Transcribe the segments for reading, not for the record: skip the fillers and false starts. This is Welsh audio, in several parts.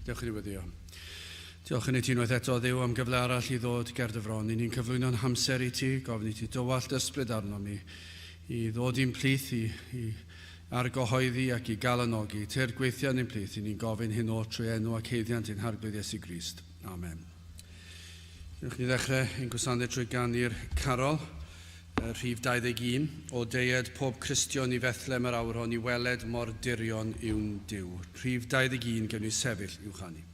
Dewch i ni weddio. Diolch yn i ti unwaith eto, Dduw, am gyfle arall i ddod ger dy fron. I ni'n cyflwyno'n hamser i ti, gofyn i ti dywallt ysbryd arnom ni, i ddod i'n plith, i, i argyhoeddi ac i galanogi. Tyrd gweithio yn ein plith, i ni'n gofyn hyn oll trwy enw ac haeddiant ein Harglwydd Iesu Grist. Amen. Newch ni ddechrau ein gwasanaeth trwy ganu'r carol, rhif 21, o deued pob Cristion i Fethlem yr awr hon i weled mor dirion yw'n Duw. Rhif 21, gewn ni sefyll i'w chanu.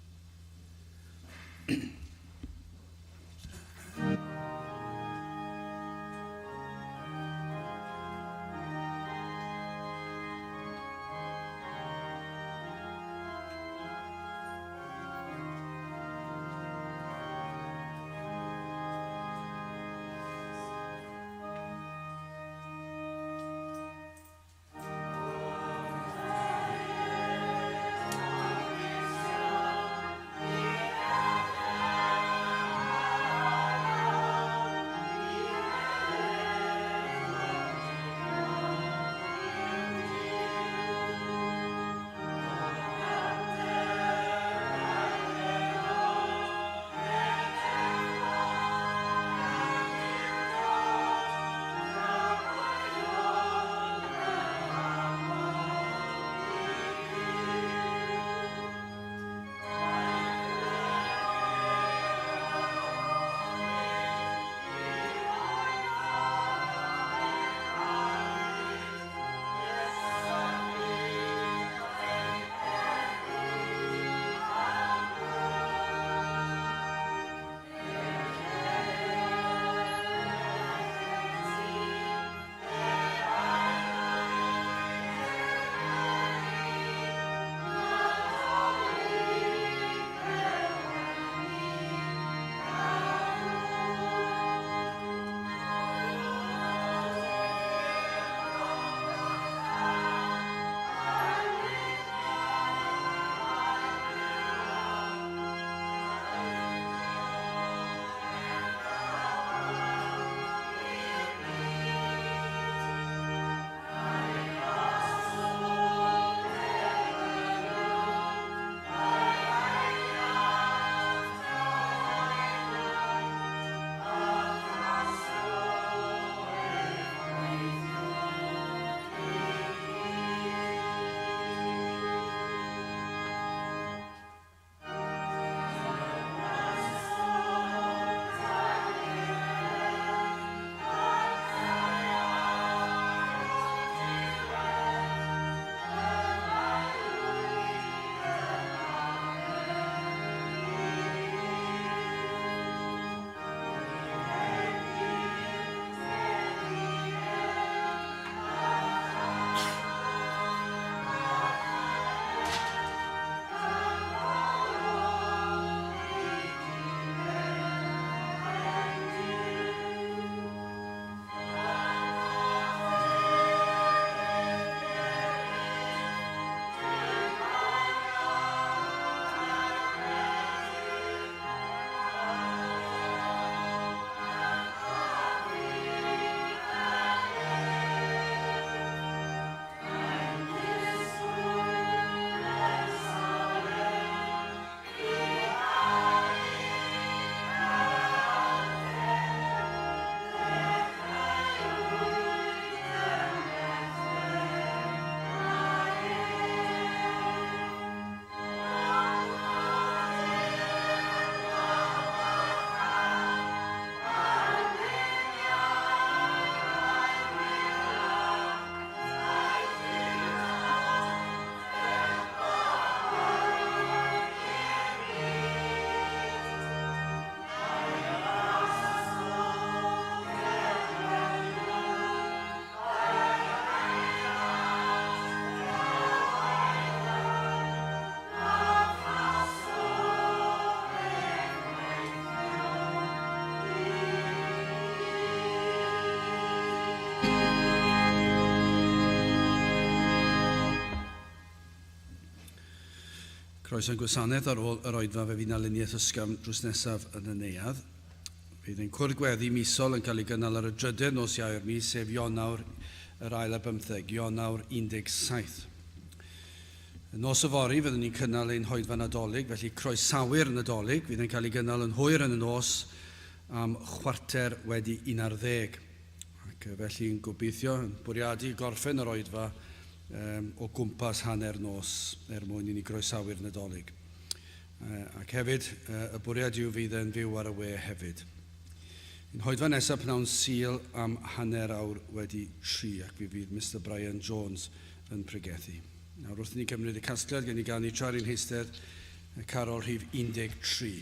Croeso i'n gwasanaeth ar ôl yr oedfa fe fydd 'na luniaeth ysgafn drws nesaf yn y neuadd. Bydd ein cwrdd gweddi misol yn cael ei gynnal ar y drydedd nos Iau o'r mis, sef Ionawr yr ail ar bymtheg, Ionawr 17. Y nos yfory fyddwn ni'n cynnal ein hoedfa Nadolig, felly croesawu'r Nadolig fydd yn cael ei gynnal yn hwyr yn y nos am 11:15. Ac felly yn gobeithio, yn bwriadu gorffen yr oedfa um, o gwmpas hanner nos er mwyn i ni groesawu'r Nadolig. Ac hefyd, y bwriad yw fydd e'n fyw ar y we hefyd. Yn hoedfa nesaf pnawn Sul am 3:30 ac fi fydd Mister Brian Jones yn pregethu. Nawr wrth i ni gymryd y casgliad, gen i ganu tra'r un heistedd, y carol rhif 13.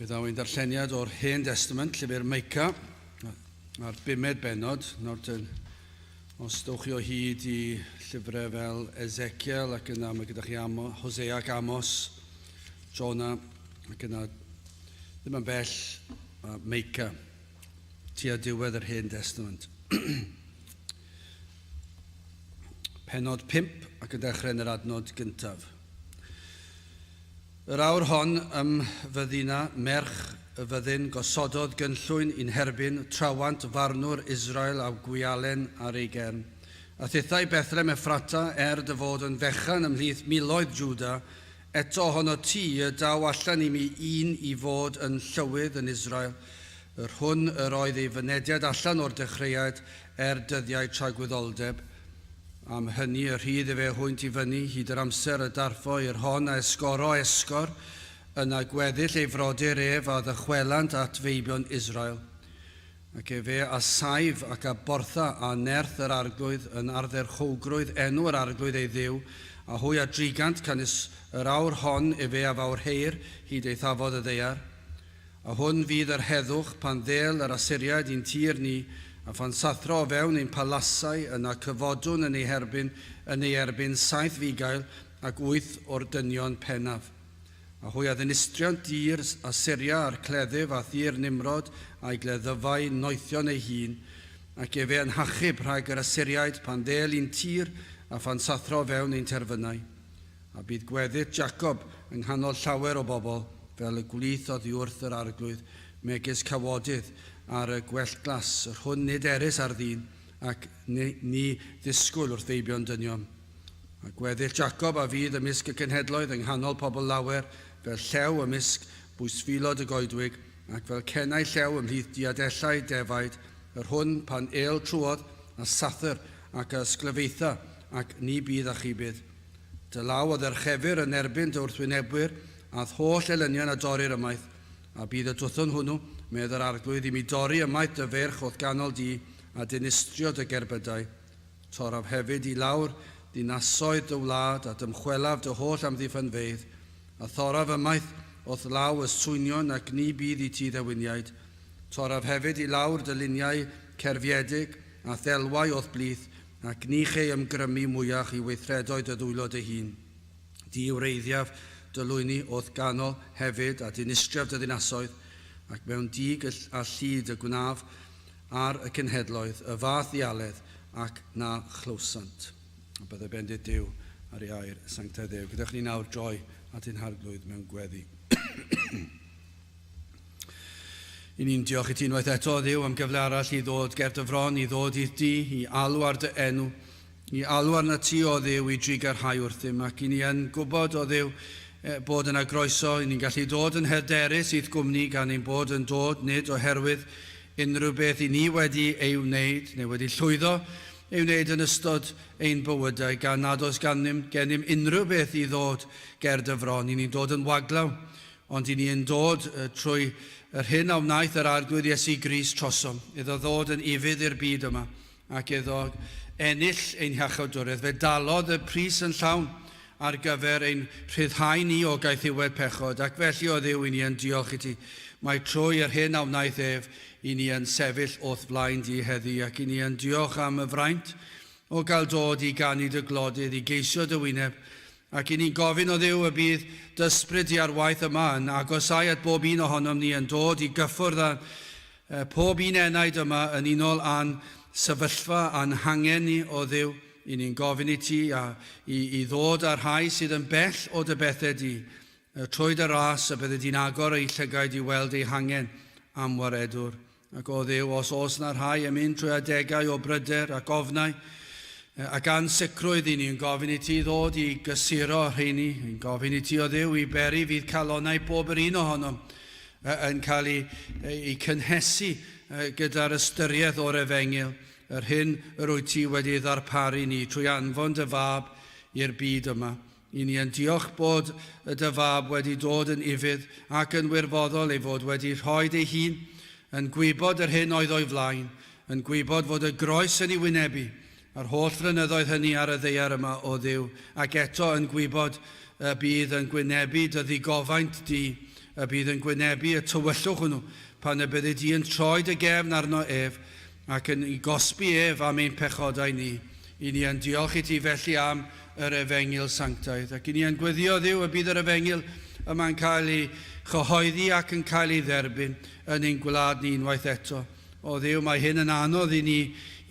Fe ddaw ein darlleniad o'r Hen Destament, llyfr Meica, a'r bumed bennod. Nawr ten, os dowch chi o hyd i llyfrau fel Ezekiel ac yna mae gyda chi Amo, Hosea ac Amos, Jonah, ac yna ddim yn bell Meica, tua diwedd yr Hen Destament. Pennod 5 ac yn dechrau yn yr adnod gyntaf. Yr awr hon ym Fyddina, merch y fyddin, gosododd gynllwyn i'n herbyn, trawant farnwr Israel â gwialen ar ei gefn. A thithau Bethlem Effrata, er dy fod yn fechan ymhlith miloedd Jwda, eto ohono ti y daw allan i mi un i fod yn llywydd yn Israel, yr hwn yr oedd ei fynediad allan o'r dechreuad er dyddiau tragwyddoldeb. Am hynny y rhydd efe hwynt i fyny hyd yr amser y darffo i'r hon a esgoro esgor, yna gweddill ei frodyr ef a ddychwelant at feibion Israel. Ac efe a saif ac a bortha â nerth yr Arglwydd yn ardderchowgrwydd enw yr Arglwydd ei Dduw, a hwy a drigant, canys yr awr hon efe a fawrheir hyd eithafod y ddaear. A hwn fydd yr heddwch pan ddêl yr Asyriaid i'n tir ni, a phan sathro o fewn ein palasau, yna cyfodwn yn ei herbyn, yn ei erbyn saith fugail ac wyth o'r dynion pennaf. A hwy a ddinistriant dir Asyria a'r cleddyf a thir Nimrod a'i gleddyfau noethion ei hun, ac efe yn hachub rhag yr Asyriaid pan ddêl i'n tir a phan sathro o fewn ein terfynau. A bydd gweddill Jacob yng nghanol llawer o bobl, fel y gwlith oddiwrth yr Arglwydd, megis cawodydd ar y gwellt glas, yr hwn nid erys ar ddyn, ac ni, ni ddisgwyl wrth feibion dynion. A gweddill Jacob a fydd ymysg y cenhedloedd yng nghanol pobl lawer, fel llew ymysg bwystfilod y goedwig, ac fel cennau llew ymhlith diadellau defaid, yr hwn, pan êl trwodd, a sathr, ac a ysglyfaetha, ac ni bydd achubydd. Dy law a ddyrchefir yn erbyn dy wrthwynebwyr, a'th holl elynion a dorrir ymaith, a bydd y dwthwn hwnnw, medd yr Arglwydd, i mi dorri ymaith dy feirch o'th ganol di, a dinistrio dy gerbydau. Torraf hefyd i lawr dinasoedd dy wlad, a dymchwelaf dy holl amddiffynfeydd, a thorraf ymaith o'th law y swynion, ac ni bydd i ti ddewiniaid. Torraf hefyd i lawr dy luniau cerfiedig, a ddelwau o'th blith, ac ni chei ymgrymu mwyach i weithredoedd dy ddwylo dy hun. Di wreiddiaf dy lwyni o'th ganol hefyd, a dinistriaf dy ddinasoedd, ac mewn dig a llid y gwnaf ar y cenhedloedd, y fath ddialedd, ac na chlywsant. A byddai bendith Duw ar ei air sanctaidd ef. Gadewch ni nawr droi at ein Harglwydd mewn gweddi. I ni'n diolch i ti unwaith eto, Dduw, am gyfle arall i ddod ger dy fron, i ddod i'r di, i alw ar dy enw, i alw arna ti, o Dduw, i drugarhau wrthym, ac i ni yn gwybod, o Dduw, bod yna groeso, i ni'n gallu dod yn hyderus i'th gwmni gan ein bod yn dod nid oherwydd unrhyw beth i ni wedi ei wneud neu wedi llwyddo ei wneud yn ystod ein bywydau, gan nad oes gennym, gennym unrhyw beth i ddod ger dy fron, i ni'n dod yn waglaw. Ond i ni yn dod trwy yr hyn a wnaeth yr Arglwydd Iesu Grist trosom, iddo ddod yn ufudd i'r byd yma, ac iddo ennill ein hiachawdwriaeth. Fe dalodd y pris yn llawn ar gyfer ein rhyddhau ni o gaethiwed pechod, ac felly, o Dduw, i ni yn diolch i ti, mai trwy yr hyn a wnaeth ef, i ni yn sefyll o'th flaen di heddi, ac i ni yn diolch am y fraint o gael dod i ganu dy glodydd, i geisio dy wyneb, Ac i ni'n gofyn o Dduw y bydd dy ysbryd di ar waith yma yn agosáu at bob un ohonom ni yn dod i gyffwrdd â phob un enaid yma yn unol â'n sefyllfa a'n hangen ni o Dduw. I ni'n gofyn i ti a i, i ddod â'r rhai sydd yn bell o dy bethau di, trwy dy ras y byddi di'n agor eu llygaid i weld eu hangen am waredwr. Ac o Dduw, os oes 'na rhai yn mynd trwy adegau o bryder ac ofnau ac ansicrwydd, i ni'n gofyn i ti ddod i gysuro y rheini. Yn gofyn i ti, o Dduw, i beri fydd calonnau bob yr un ohonom yn cael eu, eu cynhesu gyda'r ystyriaeth o'r efengyl, yr hyn yr wyt ti wedi ei ddarparu ni trwy anfon dy fab i'r byd yma. I ni yn diolch bod y dy fab wedi dod yn ufudd ac yn wirfoddol ei fod wedi rhoid ei hun, yn gwybod yr hyn oedd o'i flaen, yn gwybod fod y groes yn ei wynebu, a'r holl flynyddoedd hynny ar y ddaear yma, o Dduw, ac eto yn gwybod y bydd yn gwynebu dy ddigofaint di, y bydd yn gwynebu y tywyllwch hwnnw, pan y byddi di yn troi dy gefn arno ef, ac yn ei gosbi ef am ein pechodau ni. I ni yn diolch i ti felly am yr Efengyl sanctaidd, ac i ni yn gweddio, Dduw, y bydd yr Efengyl yma'n cael ei chyhoeddi ac yn cael ei dderbyn yn ein gwlad ni unwaith eto. O Dduw, mae hyn yn anodd i ni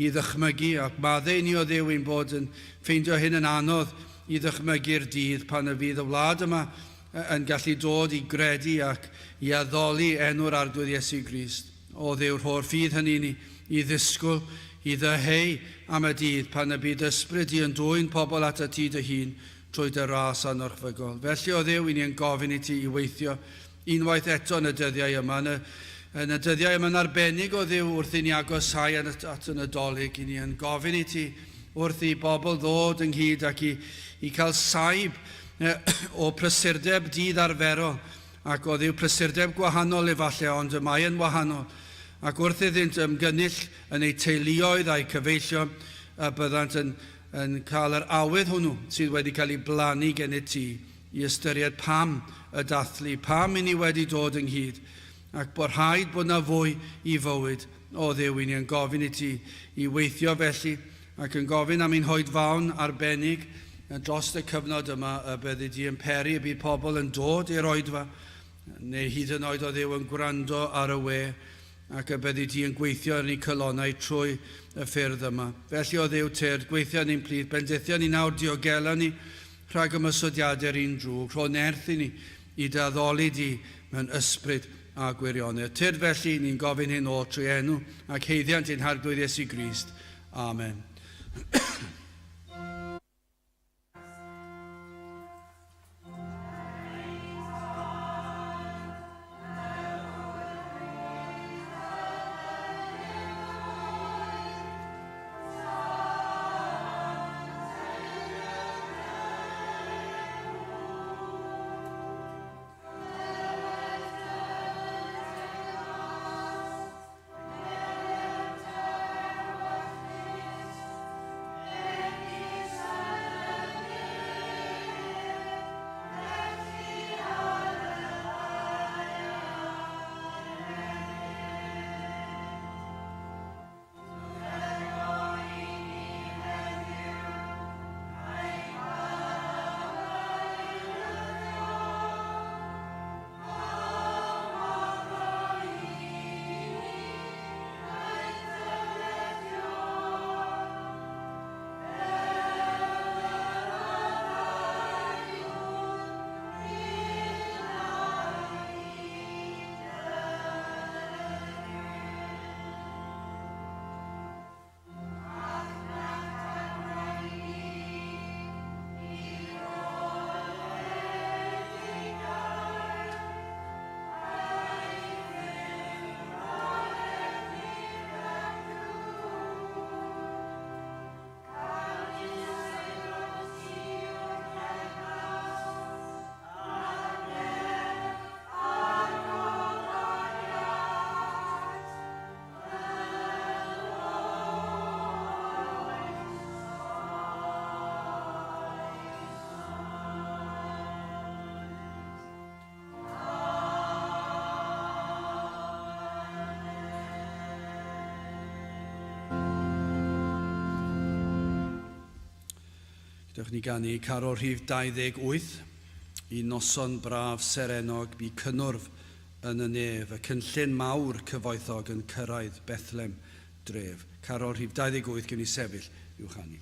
i ddychmygu, ac maddau i ni, o Dduw, ein bod yn ffeindio hyn yn anodd i ddychmygu'r dydd pan y fydd y wlad yma yn gallu dod i gredu ac i addoli enw'r Arglwydd Iesu Grist. O Dduw, rho'r ffydd hynny i ni i ddisgwyl, i ddyheu am y dydd pan y bydd ysbryd di yn dwyn pobl atat ti dy hun trwy dy ras anorchfygol. Felly, o Dduw, i ni yn gofyn i ti i weithio unwaith eto yn y dyddiau yma, yn y, yn y dyddiau yma'n arbennig, o Dduw, wrth i ni agosáu at, at y Nadolig, i ni yn gofyn i ti wrth i bobl ddod ynghyd ac i, i cael saib o prysurdeb dydd arferol, Ac o Dduw prysurdeb gwahanol efalle, ond y mae yn wahanol. Ac wrth iddynt ymgynnull yn eu teuluoedd a'u cyfeillion, y byddant yn, yn cael yr awydd hwnnw sydd wedi cael ei blannu gennyt ti, i ystyried pam y dathlu, pam i ni wedi dod ynghyd, ac bod rhaid bod 'na fwy i fywyd. O Dduw, i ni yn gofyn i ti i weithio felly, ac yn gofyn am ein hoedfaon arbennig dros y cyfnod yma y byddi di yn peri y bydd pobl yn dod i'r oedfa, neu hyd yn oed o Dduw yn gwrando ar y we, ac y byddi di yn gweithio yn eu calonnau trwy y ffyrdd yma. Felly o Dduw tyrd, gweithio yn ein plith, bendithio ni nawr, diogela ni rhag ymosodiadau'r un drwg, rho nerth i ni i dy addoli di mewn ysbryd a gwirionedd. Tyrd felly, ni'n gofyn hyn oll trwy enw ac haeddiant ein Harglwydd Iesu Grist. Amen. Dewch ni ganu carol rhif 28, Un noson braf serennog bu cynnwrf yn y nef, y cynllun mawr cyfoethog yn cyrraedd Bethlem dref. Carol rhif 28, gewn ni sefyll i'w chanu.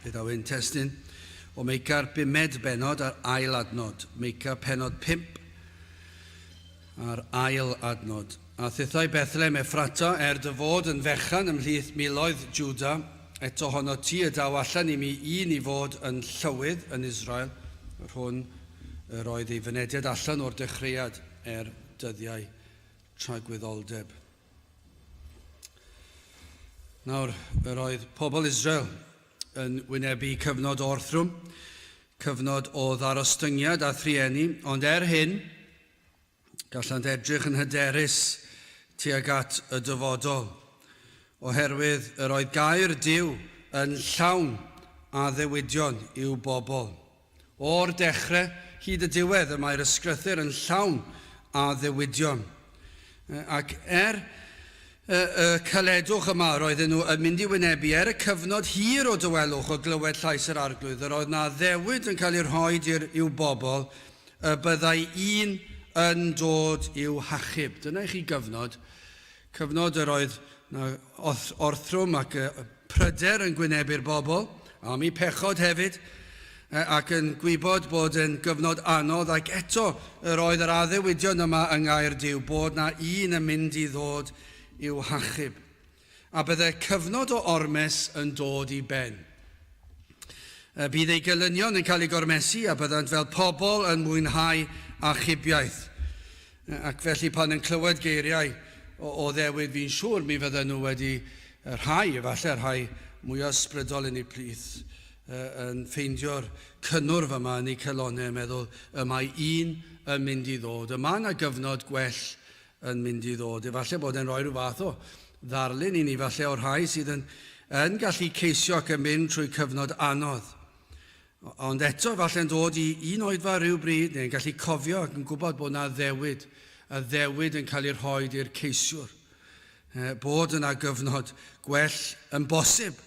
Fe ddaw ein testun o Meica'r bumed bennod a'r ail adnod. Meica pennod 5 a'r ail adnod. A thithau Bethlehem Ephrata, er dy fod yn fechan ymhlith miloedd Jwda, eto honot ti y daw allan i mi un i fod yn llywydd yn Israel, yr hwn yr oedd ei fynediad allan o'r dechreuad er dyddiau tragwyddoldeb. Nawr, yr oedd pobl Israel yn wynebu cyfnod o orthrwm, cyfnod o ddarostyngiad a thrueni, ond er hyn, Gallant edrych yn hyderus tuag at y dyfodol, oherwydd yr oedd gair Duw yn llawn addewidion i'w bobl. O'r dechrau hyd y diwedd y mae'r Ysgrythur yn llawn addewidion. Ac er y caledwch yma yr oedden nhw yn mynd i wynebu, er y cyfnod hir o dawelwch o glywed llais yr Arglwydd, yr oedd 'na addewid yn cael ei rhoi i'w bobl y byddai un yn dod i'w hachub. Dyna i chi gyfnod, cyfnod yr oedd na orthrwm ac pryder yn gwynebu'r bobl, am eu pechod hefyd, ac yn gwybod bod yn gyfnod anodd, ac eto yr oedd yr addewidion yma yng Ngair Duw bod na un yn mynd i ddod i'w hachub. A bydde cyfnod o ormes yn dod i ben. Bydd eu gelynion yn cael eu gormesu a byddant fel pobl yn mwynhau achubiaeth. Ac felly pan yn clywed geiriau o, o ddewid, fi'n siŵr mi fydden nhw wedi rhai, efallai rhai mwyaf ysbrydol yn eu plith, yn ffeindio'r cynnwrf yma yn eu calonnau yn meddwl, y mae un yn mynd i ddod. Y mae yna gyfnod gwell yn mynd i ddod. Efallai bod e'n rhoi rhyw fath o ddarlun i ni, falle o'r rhai sydd yn, yn gallu ceisio ac yn mynd trwy cyfnod anodd. Ond eto, efallai'n dod i un oedfa rhyw bryd, neu'n gallu cofio ac yn gwybod bod yna addewid, addewid yn cael ei rhoi i'r ceisiwr. Bod yna gyfnod gwell yn bosib,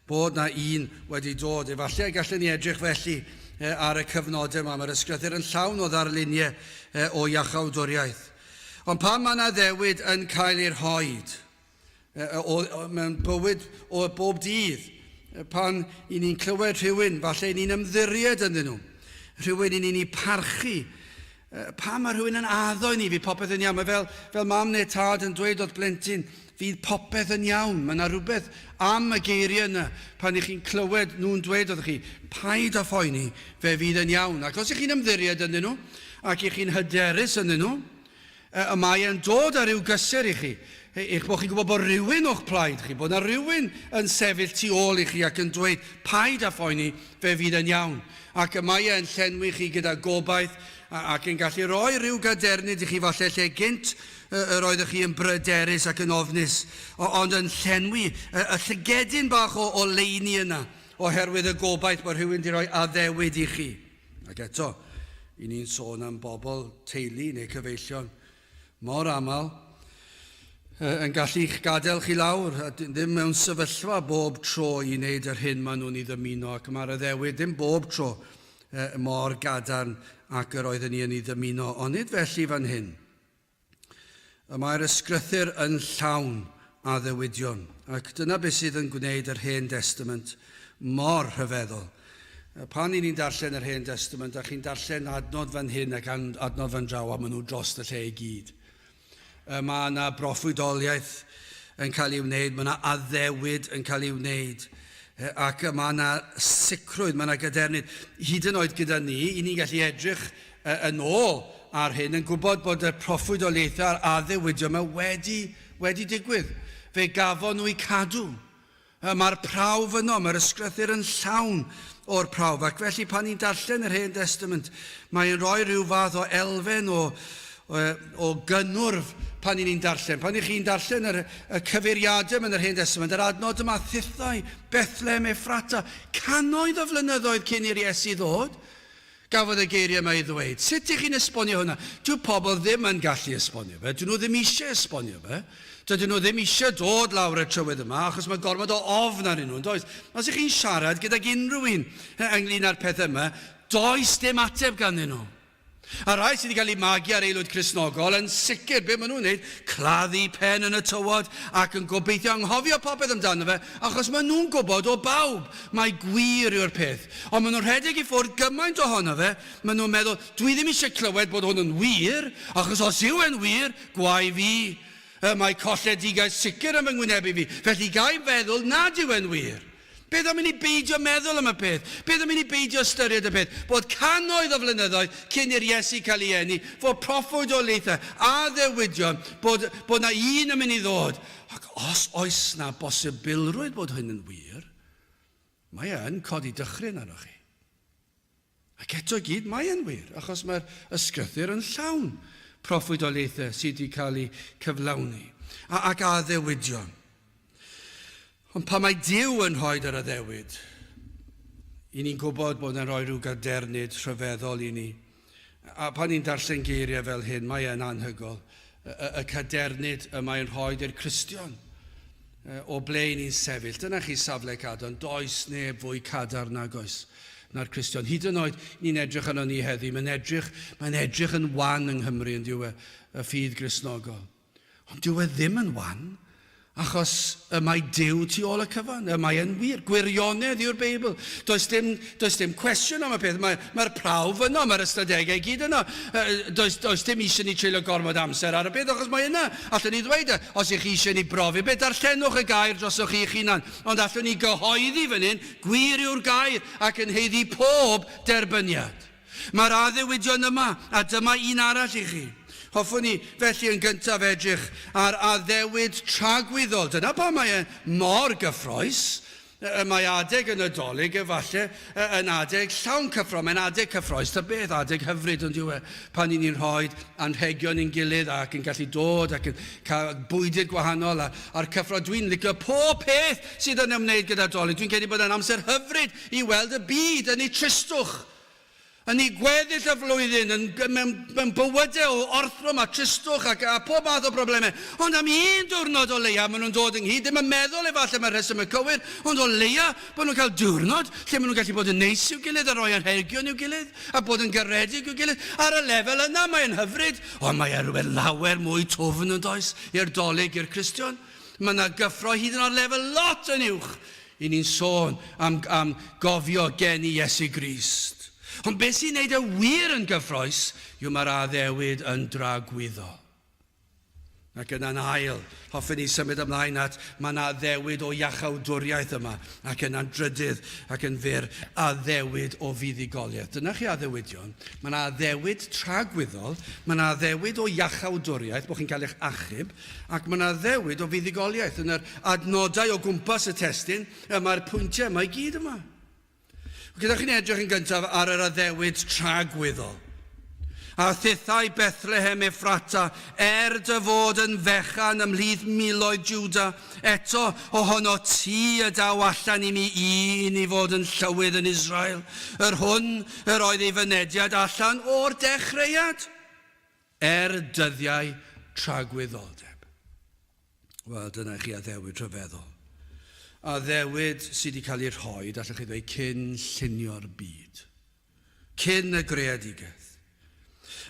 bod yna un wedi dod. Efallai y gallen ni edrych felly ar y cyfnodau yma. Mae'r ysgrythur yn llawn o ddarluniau o iachawdwriaeth. Ond pan mae yna addewid yn cael ei rhoi mewn bywyd o bob dydd, pan i ni'n clywed rhywun, falle i ni'n ymddiried ynddyn nhw, rhywun i ni'n ei parchu, Pam mae rhywun yn addo i ni fydd popeth yn iawn? Mae fel, fel mam neu tad yn dweud wrth blentyn, fydd popeth yn iawn. Mae yna rhywbeth am y geiriau yna pan ych chi'n clywed nhw'n dweud wrthych chi, paid â phoeni, fe fydd yn iawn. Ac os ych chi'n ymddiried ynddyn nhw, ac ych chi'n hyderus ynddyn nhw, y mae e'n dod â rhyw gysur i chi, eich bod chi'n gwybod bod rhywun o'ch plaid chi, bod yna rhywun yn sefyll tu ôl i chi ac yn dweud, paid â phoeni, fe fydd yn iawn. Ac y mae e'n llenwi chi gyda gobaith ac yn gallu rhoi rhyw gadernid i chi falle lle gynt yr oeddech chi yn bryderus ac yn ofnus, ond yn llenwi y llygedyn bach o oleuni yna oherwydd y gobaith bod rhywun wedi rhoi addewid i chi. Ac eto, i ni'n sôn am bobl, teulu neu cyfeillion, mor aml yn gallu'ch gadael chi lawr, a ddim mewn sefyllfa bob tro i wneud yr hyn maen nhw'n ei ddymuno, ac mae'r addewid ddim bob tro mor gadarn ac yr oedden ni yn ei ddymuno. Ond nid felly fan hyn. Y mae'r ysgrythur yn llawn addewidion, ac dyna beth sydd yn gwneud yr Hen Destament mor rhyfeddol. Pan i ni'n darllen yr Hen Destament, a chi'n darllen adnod fan hyn ac adnod fan draw, a maen nhw dros y lle i gyd. Mae yna broffwydoliaeth yn cael ei wneud, mae yna addewid yn cael ei wneud, ac mae yna sicrwydd, mae yna gadernid. Hyd yn oed gyda ni, i ni'n gallu edrych yn ôl ar hyn, yn gwybod bod y proffwydoliaethau a'r addewidion yma wedi, wedi digwydd. Fe gafon nhw eu cadw. Mae'r prawf yno, mae'r ysgrythur yn llawn o'r prawf, ac felly pan ni'n darllen yr Hen Destament, mae'n rhoi rhyw fath o elfen o, o, o gynnwrf pan ni'n darllen. Pan ych chi'n darllen yr, y cyfeiriadau yn yr Hen Destament, yr adnod yma, Thithau, Bethlehem, Ephrata, cannoedd o flynyddoedd cyn i'r Iesu ddod, gafodd y geiriau yma i ddweud. Sut ych chi'n esbonio hwnna? Dyw pobl ddim yn gallu esbonio fe. Dyn nhw ddim eisiau esbonio fe. Dydyn nhw ddim eisiau dod lawr y trywydd yma achos mae gormod o ofn arnyn nhw, yn does? Os ych chi'n siarad gydag unrhyw un ynglyn â'r pethau yma, does dim ateb ganddyn nhw. A rhai sydd wedi cael eu magu ar aelwyd Cristnogol, yn sicr, be maen nhw'n wneud? Claddu pen yn y tywod ac yn gobeithio anghofio popeth amdano fe, achos maen nhw'n gwybod o bawb mai gwir yw'r peth. Ond maen nhw'n rhedeg i ffwrdd gymaint ohono fe, maen nhw'n meddwl, dwi ddim eisiau clywed bod hwn yn wir, achos os yw e'n wir, gwae fi. Y mae colledigaeth sicr yn fy ngwynebu fi, felly ga i feddwl nad yw e'n wir. Beth am i ni beidio meddwl am y peth? Beth am i ni beidio ystyried y peth? Bod cannoedd o flynyddoedd cyn i'r Iesu cael ei eni, fod proffwydoliaethau a addewidion bod, bod 'na un yn mynd i ddod. Ac os oes 'na bosibilrwydd bod hyn yn wir, mae e yn codi dychryn arnoch chi. Ac eto i gyd, mae e'n wir, achos mae'r ysgrythur yn llawn proffwydoliaethau sydd wedi cael eu cyflawni, a, ac addewidion. Ond pan mae Duw yn rhoi yr addewid, i ni'n gwybod bod e'n rhoi rhyw gadernid rhyfeddol i ni. A pan ni'n darllen geiriau fel hyn, mae e'n anhygoel. Y, y, y cadernid y mae'n rhoi i'r Cristion o ble i ni'n sefyll. Dyna chi safle cadarn. Does neb fwy cadarn nag oes. na'r Cristion. Hyd yn oed, ni'n edrych arno ni heddi, mae'n edrych, mae'n edrych yn wan yng Nghymru yn dyw e, y ffydd Gristnogol. Ond dyw e ddim yn wan, achos y mae Duw tu ôl y cyfan. Y mae e'n wir. Gwirionedd yw'r Beibl. Does dim, does dim cwestiwn am y peth. Mae'r mae prawf yno, mae'r ystadegau i gyd yno. Does, does dim eisiau ni treulio gormod amser ar y peth, achos mae yna. Allwn ni ddweud, e, os ych chi eisiau ni brofi beth, darllenwch y gair drosoch chi'ch hunan. Ond allwn ni gyhoeddi fan hyn, gwir yw'r gair ac yn haeddu pob derbyniad. Mae'r addewidion yma, a dyma un arall i chi. Hoffwn i felly yn gyntaf edrych ar addewid tragwyddol. Dyna pam mae e mor gyffrous. Y mae adeg y Nadolig efallai yn adeg llawn cyffro. Mae'n adeg cyffrous ta beth, adeg hyfryd ond yw e, pan i ni'n rhoi anrhegion i'n gilydd ac yn gallu dod ac yn cael bwydydd gwahanol a, a'r cyffro. Dwi'n licio pob peth sydd yn ymwneud gyda Dolig. Dwi'n credu bod e'n amser hyfryd i weld y byd yn ei tristwch. Yn ei gweddill y flwyddyn, yn, mewn, mewn bywydau o orthrwm a tristwch ac, a pob math o broblemau. Ond am un diwrnod o leia, maen nhw'n dod ynghyd, ddim yn meddwl efallai mae'r rheswm y cywir, ond o leia bod nhw'n cael diwrnod lle maen nhw'n gallu bod yn neis i'w gilydd a rhoi anrhegion i'w gilydd a bod yn garedig i'w gilydd. Ar y lefel yna mae'n hyfryd, ond mae e rhywbeth lawer mwy twfn yn does i'r Dolig i'r Cristion. Mae yna gyffro hyd yn oed lefel lot yn uwch I ni'n sôn am, am gofio geni Iesu Grist. Ond beth sy'n neud e wir yn gyffrous yw mae'r addewid yn dragwyddol. Ac yna'n ail, hoffen ni symud ymlaen at mae yna addewid o iachawdwriaeth yma, ac yna'n drydydd ac yn fyr, addewid o fuddugoliaeth. Dyna chi addewidion. Mae yna addewid tragwyddol, mae yna addewid o iachawdwriaeth, bod chi'n cael eich achub, Ac mae yna addewid o fuddugoliaeth yn yr adnodau o gwmpas y testun, y mae'r pwyntiau yma i gyd yma. Gyda chi'n edrych yn gyntaf ar yr addewid tragwyddol. A thithau Bethlehem Ephrata, er dy fod yn fechan ymhlith miloedd Juda, eto ohono ti y daw allan i mi un i fod yn llywydd yn Israel, yr hwn yr oedd ei fynediad allan o'r dechreuad. Er dyddiau tragwyddoldeb. Wel, dyna i chi addewid rhyfeddol. Addewid sydd wedi cael ei rhoi, allwch chi ddweud, cyn llunio'r byd. Cyn y greadigaeth.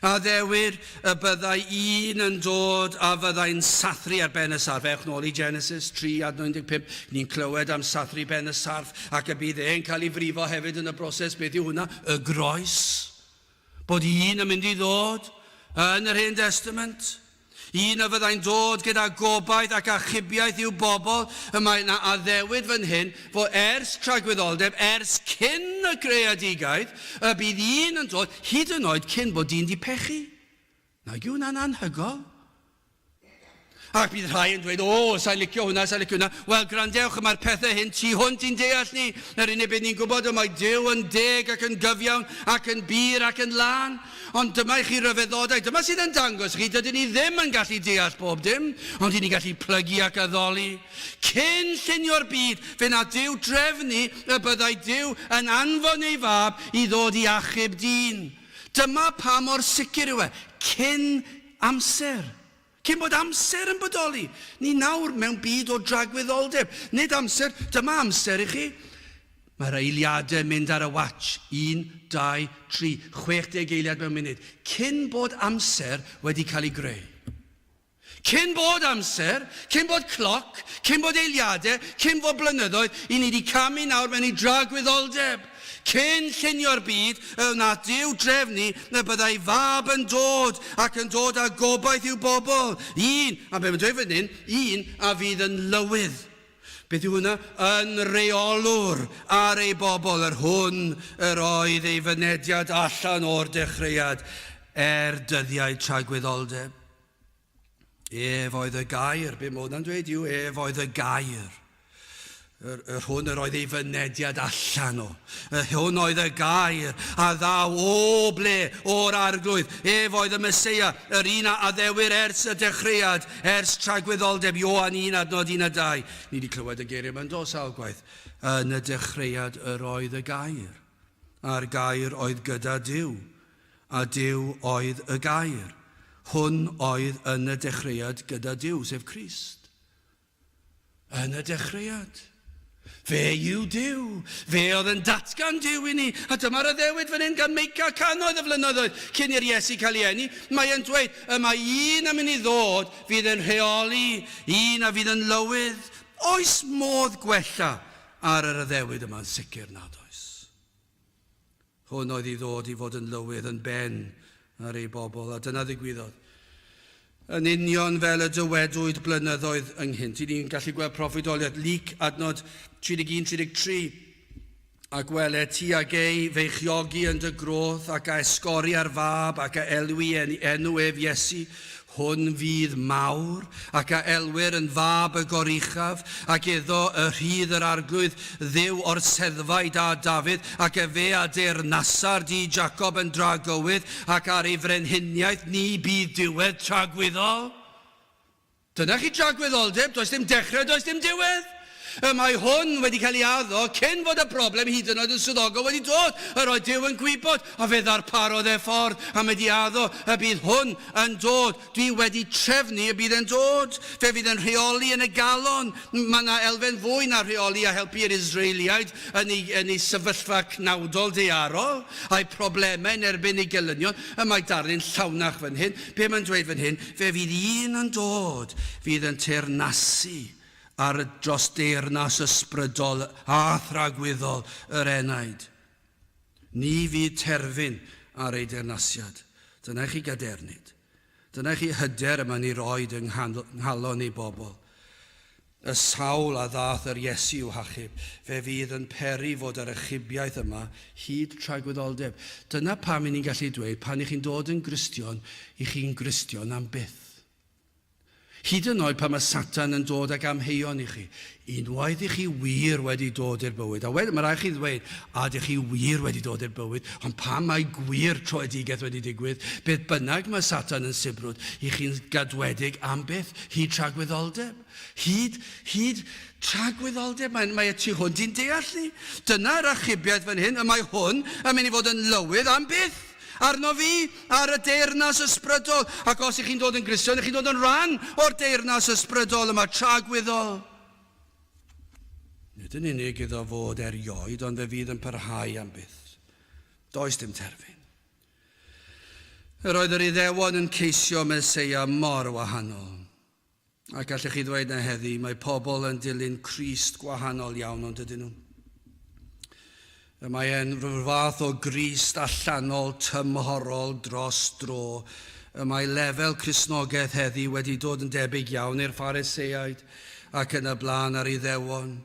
Addewid y byddai un yn dod a fyddai'n sathru ar ben y sarff. Ewch nôl i Genesis 3 adnod 15. Ni'n clywed am sathru ben y sarff ac y bydd e'n cael ei frifo hefyd yn y broses. Beth yw hwnna? Y groes. Bod un yn mynd i ddod yn yr Hen Destament, un a fyddai'n dod gyda gobaith ac achubiaeth i'w bobl, y mae yna addewid fan hyn fod ers tragwyddoldeb, ers cyn y greadigaeth, y bydd un yn dod, hyd yn oed cyn bod dyn di pechu. Nag yw hwnna'n anhygoel? Ac bydd rhai yn dweud, o, sa'n licio hwnna, sa'n licio hwnna. Wel, gwrandewch, mae'r pethau hyn tu hwnt i'n deall ni. Yr unig beth ni'n gwybod yw mae Duw yn deg ac yn gyfiawn ac yn bur ac yn lân. Ond dyma i chi ryfeddodau. Dyma sydd yn dangos chi, dydyn ni ddim yn gallu deall bob dim, ond i ni'n gallu plygu ac addoli. Cyn llunio'r byd, fe na Duw drefnu y byddai Duw yn anfon ei fab i ddod i achub dyn. Dyma pa mor sicr yw e, cyn amser. Cyn bod amser yn bodoli. Ni nawr mewn byd o dragwyddoldeb. Nid amser, dyma amser i chi. Mae'r eiliadau yn mynd ar y watch. 1, 2, 3, 60 eiliad mewn munud. Cyn bod amser wedi cael ei greu. Cyn bod amser, cyn bod cloc, cyn bod eiliadau, cyn fod blynyddoedd, i ni wedi camu nawr mewn i dragwyddoldeb. Cyn llunio'r byd, y wnaeth Duw drefnu y byddai fab yn dod ac yn dod â gobaith i'w bobl. Un, a be mae'n dweud fan hyn, un a fydd yn lywydd. Beth yw hwnna? Yn reolwr ar ei bobl, yr hwn yr oedd ei fynediad allan o'r dechreuad er dyddiau tragwyddoldeb. Ef oedd y gair. Be mae hwnna'n dweud yw ef oedd y gair. Yr, yr hwn yr oedd ei fynediad allan o. Yr hwn oedd y gair a ddaw o ble o'r arglwydd. Ef oedd y Meseia, yr un a addewir ers y dechreuad, ers tragwyddoldeb, Ioan 1 adnod 1 a 2. Ni wedi clywed y geiriau yma'n do sawl gwaith. Yn y dechreuad yr oedd y gair, a'r gair oedd gyda Duw, A Duw oedd y Gair. Hwn oedd yn y dechreuad gyda Duw, sef Crist. Yn y dechreuad. Fe yw Duw. Fe oedd yn datgan Duw i ni. A dyma'r addewid fan hyn gan Meica cannoedd o flynyddoedd cyn i'r Iesu cael ei eni. Mae e'n dweud, y mae un yn mynd i ddod fydd yn rheoli, un a fydd yn lywydd. Oes modd gwella ar yr addewid yma? Yn sicr nad oes. Hwn oedd i ddod i fod yn lywydd, yn ben ar ei bobl, a dyna ddigwyddodd. Yn union fel y dywedwyd blynyddoedd ynghynt. I ni'n gallu gweld proffwydoliaeth Luc adnod 31-33. Ac wele ti a gei feichiogi yn dy groth ac a esgori ar fab ac a elwi enw ef Iesu. Hwn fydd mawr, ac a elwir yn Fab y Goruchaf, ac iddo y rhydd yr Arglwydd Dduw orseddfau dad Dafydd, ac efe a deyrnasar di Jacob yn dragywydd, ac ar ei frenhiniaeth ni bydd diwedd tragwyddol. Dyna chi dragwyddoldeb, does dim dechrau, does dim diwedd. Y mae hwn wedi cael ei addo cyn fod y broblem hyd yn oed yn swyddogol wedi dod. Yr oedd Duw yn gwybod, a fe ddarparodd e ffordd, a mae 'di addo y bydd hwn yn dod. Dwi wedi trefnu y bydd e'n dod. Fe fydd yn rheoli yn y galon. Mae yna elfen fwy na rheoli a helpu'r Israeliaid yn eu, yn eu sefyllfa cnawdol daearol, a'u problemau yn erbyn eu gelynion. Y mae darlun llawnach fan hyn. Be mae'n dweud fan hyn? Fe fydd un yn dod fydd yn teyrnasu ar dros deyrnas ysbrydol a thragwyddol yr enaid. Ni fydd terfyn ar ei deyrnasiad. Dyna i chi gadernid. Dyna i chi hyder y mae'n ei roed yng nghalon ei bobl. Y sawl a ddaeth yr Iesu i'w hachub, fe fydd yn peri fod yr achubiaeth yma hyd tragwyddoldeb. Dyna pam i ni'n gallu dweud, pan i chi'n dod yn Gristion, i chi'n Gristion am byth. Hyd yn oed pan mae Satan yn dod ag amheuon i chi, unwaith i chi wir wedi dod i'r bywyd, a wedyn mae rhaid chi ddweud, a ydych chi wir wedi dod i'r bywyd, ond pan mae gwir troedigaeth wedi digwydd, beth bynnag mae Satan yn sibrwd, i chi'n gadwedig am byth, hyd tragwyddoldeb. Hyd, hyd tragwyddoldeb, mae, mae y tu hwnt i'n deall ni. Dyna'r achubiaeth fan hyn, y mae hwn yn mynd i fod yn lywydd am byth. Arno fi, ar y deyrnas ysbrydol. Ac os ych chi'n dod yn Gristion, ych chi'n dod yn rhan o'r deyrnas ysbrydol yma, tragwyddol. Nid yn unig iddo fod erioed, ond fe fydd yn parhau am byth. Does dim terfyn. Yr oedd yr Iddewon yn ceisio Meseia mor wahanol. Ac allech chi ddweud na heddi, mae pobl yn dilyn Crist gwahanol iawn, ond ydyn nhw? Y mae e'n rhyw fath o Grist allanol tymhorol dros dro. Y mae lefel Cristnogaeth heddi wedi dod yn debyg iawn i'r Phariseaid ac yn y blaen a'r Iddewon.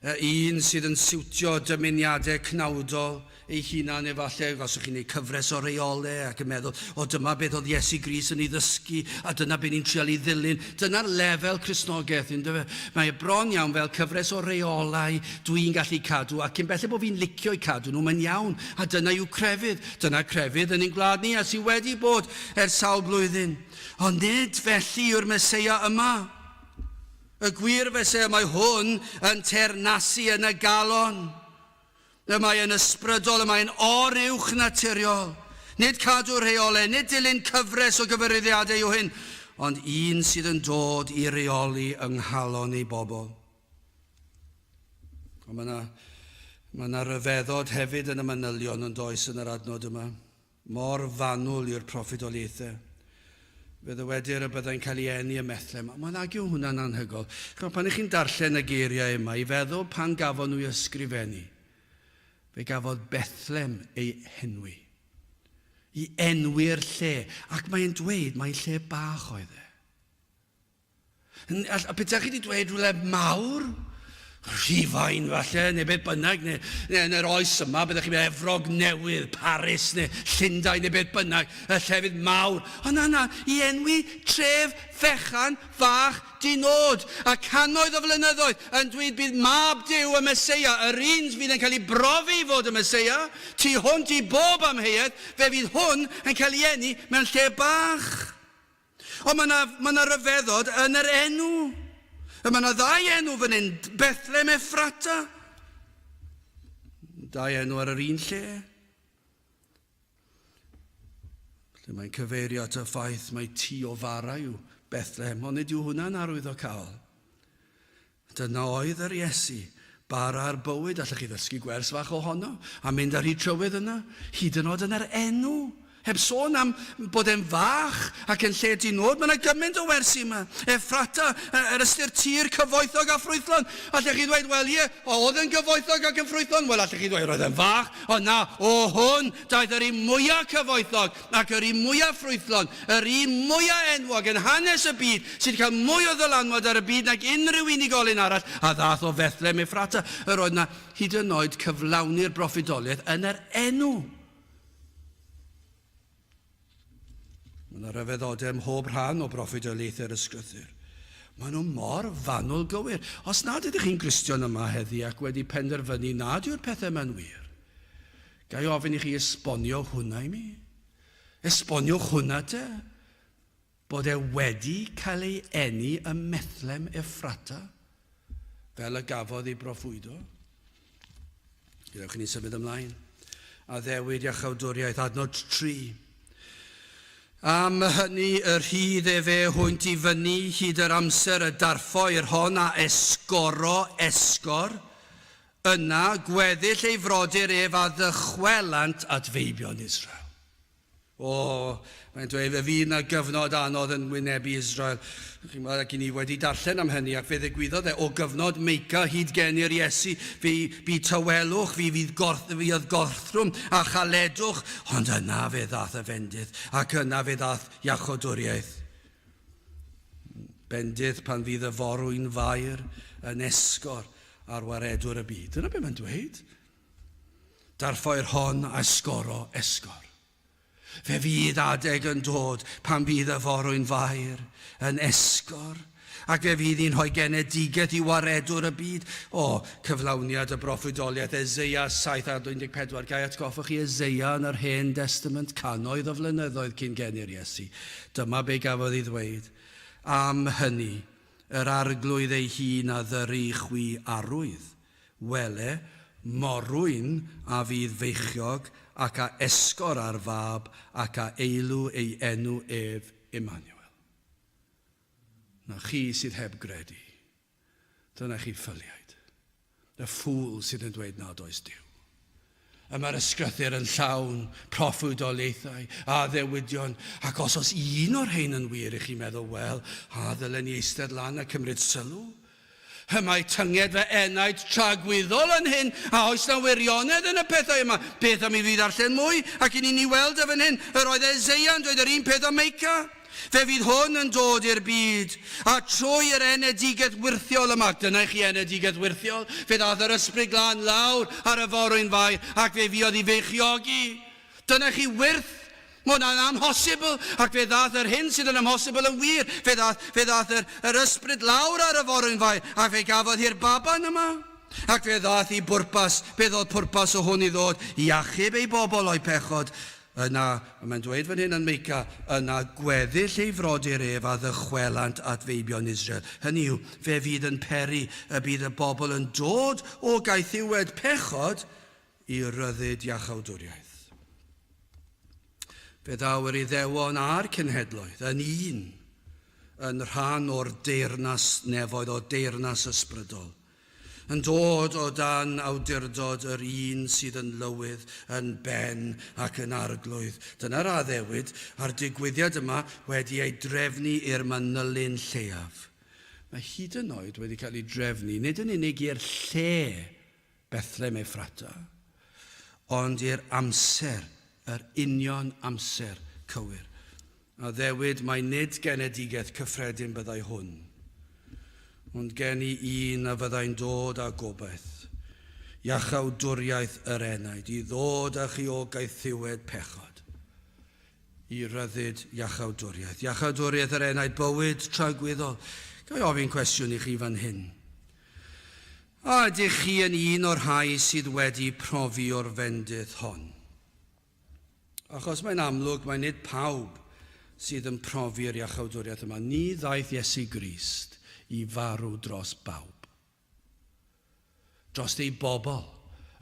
Y un sydd yn siwtio dymuniadau cnawdol ei hunan efallai, os ydych chi'n gwneud cyfres o reolau ac yn meddwl, o dyma beth oedd Iesu Grist yn ei ddysgu a dyna beth ni'n trial ei ddilyn. Dyna'r lefel Cristnogaeth, yn dyfe? Mae e bron iawn fel cyfres o reolau dwi'n gallu cadw ac cyn belled bod fi'n licio eu cadw nhw, mae'n iawn. A dyna yw crefydd. Dyna crefydd yn ein gwlad ni a sydd wedi bod ers sawl blwyddyn. Ond nid felly yw'r Meseia yma. Y gwir Feseia, mae hwn yn teyrnasu yn y galon. Y mae yn ysbrydol, y mae'n oruwch naturiol. Nid cadw rheolau, nid dilyn cyfres o gyfarwyddiadau yw hyn, ond un sydd yn dod i reoli yng nghalon ei bobl. Ond mae yna mae yna ryfeddod hefyd yn y manylion yn does yn yr adnod yma. Mor fanwl yw'r proffwydoliaethau. Fe ddywedir y byddai'n cael ei eni ym Methlem. Mae'n nag yw hwnna'n anhygoel. Chymod, pan ych chi'n darllen y geiriau yma, i feddwl pan gafon nhw ei ysgrifennu, fe gafodd Bethlem ei henwi. I enwi'r lle. Ac mae'n dweud mai lle bach oedd e. A petaech chi wedi dweud rhywle mawr, Rhufain falle, neu beth bynnag, neu, neu yn yr oes yma, byddech chi'n mynd Efrog Newydd, Paris, neu Llundain, neu beth bynnag, y llefydd mawr. Ond na, na, i enwi tref fechan fach di-nod, a cannoedd o flynyddoedd yn dweud bydd mab Duw y Meseia, yr un fydd yn cael ei brofi i fod y Meseia, tu hwnt i bob amheuaeth, fe fydd hwn yn cael ei eni mewn lle bach. Ond mae yna, mae yna ryfeddod yn yr enw. Mae yna ddau enw fan hyn, Bethlem Ephrata. Dau enw ar yr un lle. Lle mae'n cyfeirio at y ffaith mae tu o fara yw Bethlehem, ond nid yw hwnna'n arwyddocaol. Dyna oedd yr Iesu, Bara'r bywyd, allech chi ddysgu gwers fach ohono, a mynd ar hyd trywydd yna, hyd yn oed yn yr enw. Heb sôn am bod e'n fach ac yn lle di-nod, mae yna gymaint o wersi yma. Effrata, yr ystyr tir cyfoethog a ffrwythlon. Allech chi ddweud, wel ie, oedd yn gyfoethog ac yn ffrwythlon? Wel, allech chi ddweud, roedd e'n fach, ond na, o hwn daeth yr un mwyaf cyfoethog ac yr un mwyaf ffrwythlon, yr un mwyaf enwog yn hanes y byd, sydd wedi cael mwy o ddylanwad ar y byd nag unrhyw unigolyn arall, a ddaeth o Fethlem Effrata. Yr oedd yna hyd yn oed cyflawni'r broffwydoliaeth yn yr enw. Mae yna ryfeddodau ym mhob rhan o broffwydoliaethau'r Ysgrythur. Maen nhw mor fanwl gywir. Os nad ydych chi'n Gristion yma heddi ac wedi penderfynu nad yw'r pethau yma'n wir, ga i ofyn i chi esbonio hwnna i mi? Esboniwch hwnna te. Bod e wedi cael ei eni ym Methlem Effrata, fel y gafodd ei broffwydo. Gadewch i ni symud ymlaen. Addewid iachawdwriaeth, adnod 3. Am hynny y rhydd efe hwynt i fyny hyd yr amser y darffo i'r hon a esgoro esgor, yna gweddill ei frodyr ef a ddychwelant at feibion Israel. O, mae'n dweud, fe fydd 'na gyfnod anodd yn wynebu Israel. Chi'n gwybod, ac i ni wedi darllen am hynny, ac fe ddigwyddodd e o gyfnod Meica hyd geni'r Iesu. Fe bu tawelwch, fi fydd gorth, fi oedd gorthrwm a chaledwch, ond yna fe ddath y fendith, ac yna fe ddath iachawdwriaeth. Bendith pan fydd y forwyn fair yn esgor ar waredwr y byd. Dyna beth mae'n dweud. Darffoi'r hon a esgoro esgor. Fe fydd adeg yn dod pan fydd y forwyn fair yn esgor, ac fe fydd hi'n rhoi genedigaeth i waredwr y byd. O, cyflawniad y broffwydoliaeth Eseia 7 a 14. Ga i atgoffa chi Eseia yn yr Hen Destament, cannoedd o flynyddoedd cyn geni'r Iesu. Dyma be gafodd ei ddweud. Am hynny, yr Arglwydd ei hun a ddyry i chwi arwydd. Wele, morwyn a fydd feichiog, ac a esgor ar fab, ac a eilw ei enw ef Immanuel. Na chi sydd heb gredu. Dyna chi ffyliaid. Y ffŵl sydd yn dweud nad oes Duw. Y mae'r ysgrythur yn llawn proffwydoliaethau a addewidion, ac os oes un o'r rhain yn wir i chi meddwl, wel, a ddylen ni eistedd lan a cymryd sylw? Y mae tynged fy enaid tragwyddol yn hyn, a oes na wirionedd yn y pethau yma? Beth am i fi ddarllen mwy, ac i ni'n ei weld e fan hyn? Yr oedd Eseia yn dweud yr un peth â Meica. Fe fydd hwn yn dod i'r byd, a trwy yr enedigaeth wyrthiol yma, dyna i chi enedigaeth wyrthiol, fe ddaeth yr Ysbryd Glân lawr ar y forwyn fair, ac fe fuodd i feichiogi. Dyna i chi wyrth. Mae hwnna'n amhosibl, ac fe ddaeth yr hyn sydd yn amhosibl yn wir. Fe ddaeth, fe ddaeth yr, yr ysbryd lawr ar y forwyn fair, ac fe gafodd hi'r baban yma. Ac fe ddaeth i bwrpas, beth oedd pwrpas o hwn i ddod? I achub ei bobl o'u pechod. Yna, mae'n dweud fan hyn yn Meica, yna gweddill ei frodyr ef a ddychwelant at feibion Israel. Hynny yw, fe fydd yn peri y bydd y bobl yn dod o gaethiwed pechod i ryddid iachawdwriaeth. Fe ddaw yr Iddewon a'r cenhedloedd yn un, yn rhan o'r deyrnas nefoedd, o deyrnas ysbrydol, yn dod o dan awdurdod yr un sydd yn lywydd, yn ben ac yn arglwydd. Dyna'r addewid, a'r digwyddiad yma wedi ei drefnu i'r manylyn lleiaf. Mae hyd yn oed wedi cael ei drefnu, nid yn unig i'r lle Bethlem Effrata, ond i'r amser, yr union amser cywir. Addewid mai nid genedigaeth cyffredin byddai hwn, ond geni un a fyddai'n dod â gobaith, iachawdwriaeth yr enaid, i ddod â chi o gaethiwed pechod i ryddid iachawdwriaeth. Iachawdwriaeth yr enaid, bywyd tragwyddol. Ga i ofyn cwestiwn i chi fan hyn? A ydych chi yn un o'r rhai sydd wedi profi o'r fendith hon? Achos mae'n amlwg mai nid pawb sydd yn profi'r iachawdwriaeth yma. Ni ddaeth Iesu Grist i farw dros bawb. Dros ei bobl.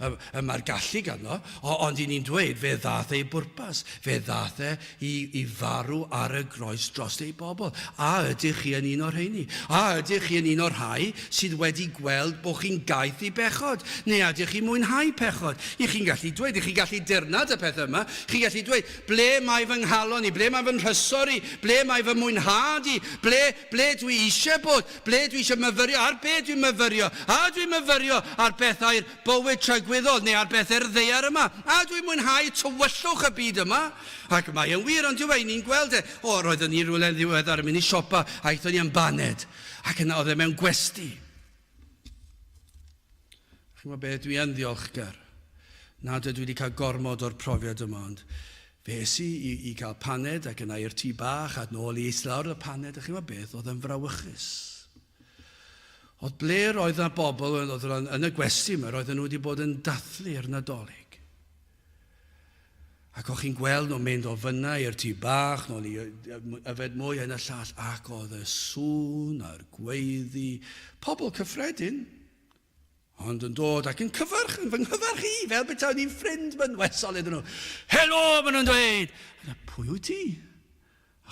Y mae'r gallu ganddo, ond i ni'n dweud, fe ddath ei bwrpas, fe ddath e i, i farw ar y groes dros ei bobl. A ydych chi yn un o'r rheini? A ydych chi yn un o'r rhai sydd wedi gweld bod chi'n gaeth i bechod? Neu a ydych chi'n mwynhau pechod? I chi'n gallu dweud, i chi'n gallu dirnad y pethau yma, chi'n gallu dweud, ble mae fy nghalon i, ble mae fy nhrysor i, ble mae fy mwynhad i, ble, ble dwi eisiau bod, ble dwi eisiau myfyrio, ar be dwi'n myfyrio, a dwi'n myfyrio ar bethau'r bywyd tragwyddol neu ar bethau'r ddaear yma. A dwi'n mwynhau tywyllwch y byd yma. Ac mae e'n wir, ond yw e, ni'n gweld e. O, roeddwn ni rhywle yn ddiweddar yn mynd i siopa, a aethon ni am baned. Ac yna oedd e mewn gwesty. Chi'n gwybod beth, dwi yn ddiolchgar nad ydw i wedi cael gormod o'r profiad yma, ond fe es i i, i gael paned ac yna i'r tŷ bach a nôl i eistedd lawr y paned, a chi'n gwybod beth, oedd yn frawychus. Oedd ble roedd yna bobl oedd yn y gwesty yma, roedden nhw wedi bod yn dathlu'r Nadolig. Ac o'ch chi'n gweld nhw'n mynd o fyna i'r tŷ bach, nôl i yfed mwy hyn a llall, ac oedd y sŵn a'r gweiddi, pobl cyffredin, ond yn dod ac yn cyfarch, yn fy nghyfarch i, fel betawn i'n ffrind mynwesol iddyn nhw. Helo, maen nhw'n dweud! A pwy wyt ti?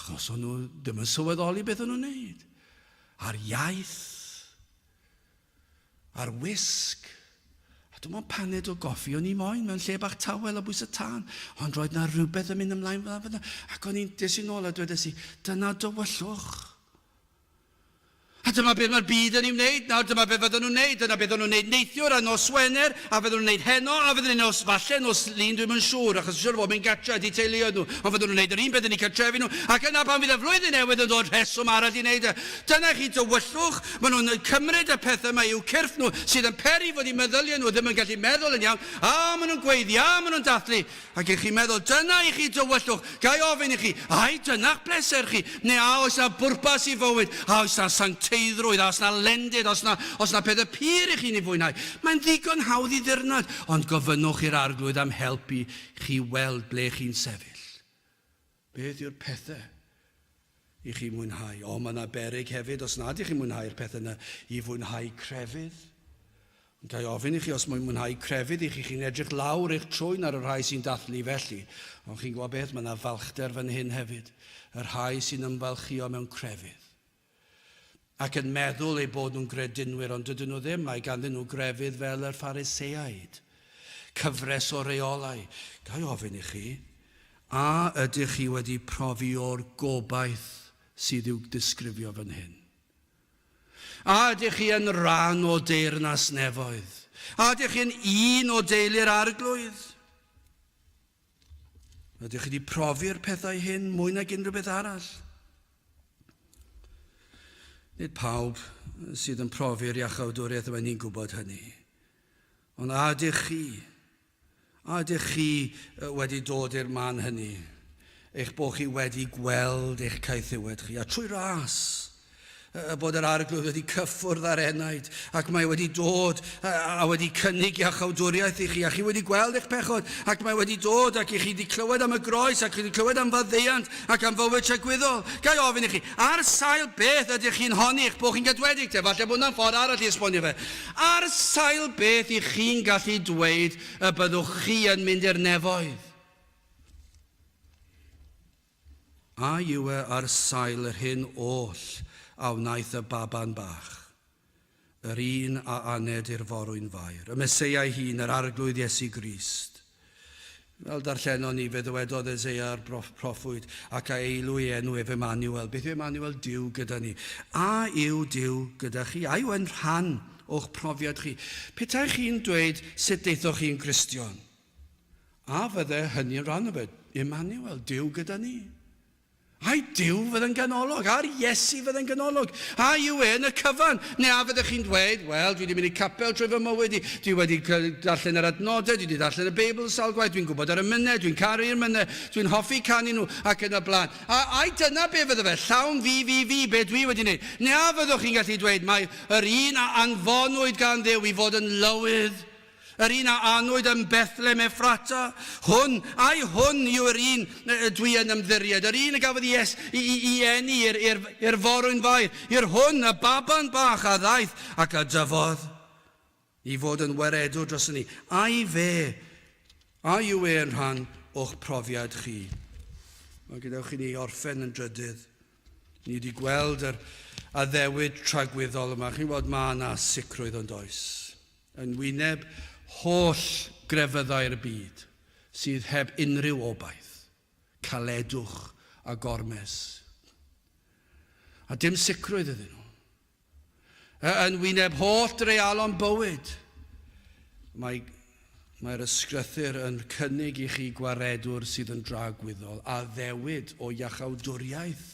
Achos o'n nhw ddim yn sylweddoli beth o'n nhw'n neud. A'r iaith, a'r wisg, a dim ond paned o goffi o'n i moyn mewn lle bach tawel o bwys y tân, ond roedd na rhywbeth yn mynd ymlaen fel yna, ac o'n i'n des i nôl a dwedes i, dyna dywyllwch. A dyma beth mae'r byd yn ei wneud nawr, dyma beth fydden nhw'n wneud, dyna beth o'n nhw'n wneud neithiwr a nos Wener, a fydden nhw'n wneud heno, a fydden nhw'n nos, falle nos Lun, dwi'm yn siŵr, achos siŵr o fod mynd gatre ydi teuluoedd nhw, ond fydden nhw'n wneud yr un peth yn eu cartrefi nhw, ac yna pan fydd y flwyddyn newydd yn dod, rheswm arall i wneud e. Dyna chi dywyllwch, maen nhw'n cymryd y pethau yma i'w cyrff nhw, sydd yn peri fod eu meddyliau nhw ddim yn gallu meddwl yn iawn, a maen nhw'n gweiddi, a maen nhw'n dathlu, Ac y'ch chi'n meddwl, dyna i chi dywyllwch, ga i ofyn i chi, ai dyna'ch pleser chi? Neu a oes 'na bwrpas i fywyd? A oes 'na sancteiddrwydd? A oes 'na lendid? Oes 'na, oes 'na pethau pur i chi'n ei fwynhau? Mae'n ddigon hawdd i ddirnad, ond gofynnwch i'r Arglwydd am help i chi weld ble chi'n sefyll. Beth yw'r pethau i chi mwynhau? O, mae yna beryg hefyd, os nad ych chi'n mwynhau'r pethau yna, i fwynhau crefydd. Ond ga i ofyn i chi, os mwyn mwynhau crefydd i chi, chi'n edrych lawr eich trwyn ar y rhai sy'n dathlu felly. Ond chi'n gwybod beth, mae yna falchder fan hyn hefyd. Y rhai sy'n ymfalchïo mewn crefydd. Ac yn meddwl eu bod nhw'n gredinwyr, ond dydyn nhw ddim, mae ganddyn nhw grefydd fel yr Phariseaid. Cyfres o reolau. Ga i ofyn i chi, a ydych chi wedi profi o'r gobaith sydd i'w disgrifio fan hyn? A ydych chi yn rhan o deyrnas nefoedd? A ydych chi'n un o deulu'r Arglwydd? Ydych chi wedi profi'r pethau hyn mwy nag unrhyw beth arall? Nid pawb sydd yn profi'r iachawdwriaeth yma ni'n gwybod hynny. Ond a ydych chi? A ydych chi wedi dod i'r man hynny? Eich bod chi wedi gweld eich caethiwed chi, a trwy ras, y bod yr Arglwydd wedi cyffwrdd ar enaid, ac mae wedi dod a wedi cynnig iachawdwriaeth i chi, a chi wedi gweld eich pechod, ac mae wedi dod ac i chi wedi clywed am y groes, ac chi wedi clywed am faddeuant, ac am fywyd tragwyddol. Ga i ofyn i chi, ar sail beth ydych chi'n honni eich bod chi'n gadwedig te? Falle bod hwnna'n ffordd arall i esbonio fe. Ar sail beth i chi'n gallu dweud y byddwch chi yn mynd i'r nefoedd? A yw e ar sail yr hyn oll a wnaeth y baban bach, yr un a aned i'r forwyn Fair, y Meseia ei hun, yr Arglwydd Iesu Grist? Fel darllenon ni, fe ddywedodd Eseia'r proffwyd, ac a eilw ei enw ef Emmanuel. Beth yw Emmanuel? Duw gyda ni. A yw Duw gyda chi? A yw e'n rhan o'ch profiad chi? Petai chi'n dweud sut daethoch chi'n Gristion, a fydde hynny'n rhan o fe? Emmanuel, Duw gyda ni. Ai Duw fydd yn ganolog? A'r Iesu fydd yn ganolog? A yw e yn y cyfan? Neu a fyddech chi'n dweud, wel, dwi wedi mynd i capel trwy fy mywyd i, dwi wedi darllen yr adnodau, dwi wedi darllen y Beibl sawl gwaith, dwi'n gwybod ar y mynau, dwi'n caru'r mynau, dwi'n hoffi canu nhw, ac yn y blaen. A ai dyna be fydde fe? Llawn fi, fi, fi, be dwi wedi wneud? Neu a fyddwch chi'n gallu dweud mai yr un a anfonwyd gan Dduw i fod yn lywydd Yr un a anwyd ym Bethlem Ephrata, hwn, ai hwn yw'r un dwi yn ymddiried, yr un y gafodd i, i, i, i eni i'r, i'r, i'r forwyn fair, i'r hwn, y baban bach a ddaeth ac a dyfodd. I fod yn waredwr dros ni. Ai fe, a yw e yn rhan o'ch profiad chi? Mae gadewch i ni orffen yn drydydd. Ni wedi gweld yr addewid tragwyddol yma. Chi'n gwybod, mae yna sicrwydd ond oes. Yn wyneb holl grefyddau'r byd sydd heb unrhyw obaith, caledwch a gormes. A dim sicrwydd iddyn nhw. Yn wyneb holl dreialon bywyd, mae, mae'r ysgrythur yn cynnig i chi gwaredwr sydd yn dragwyddol, addewid o iachawdwriaeth.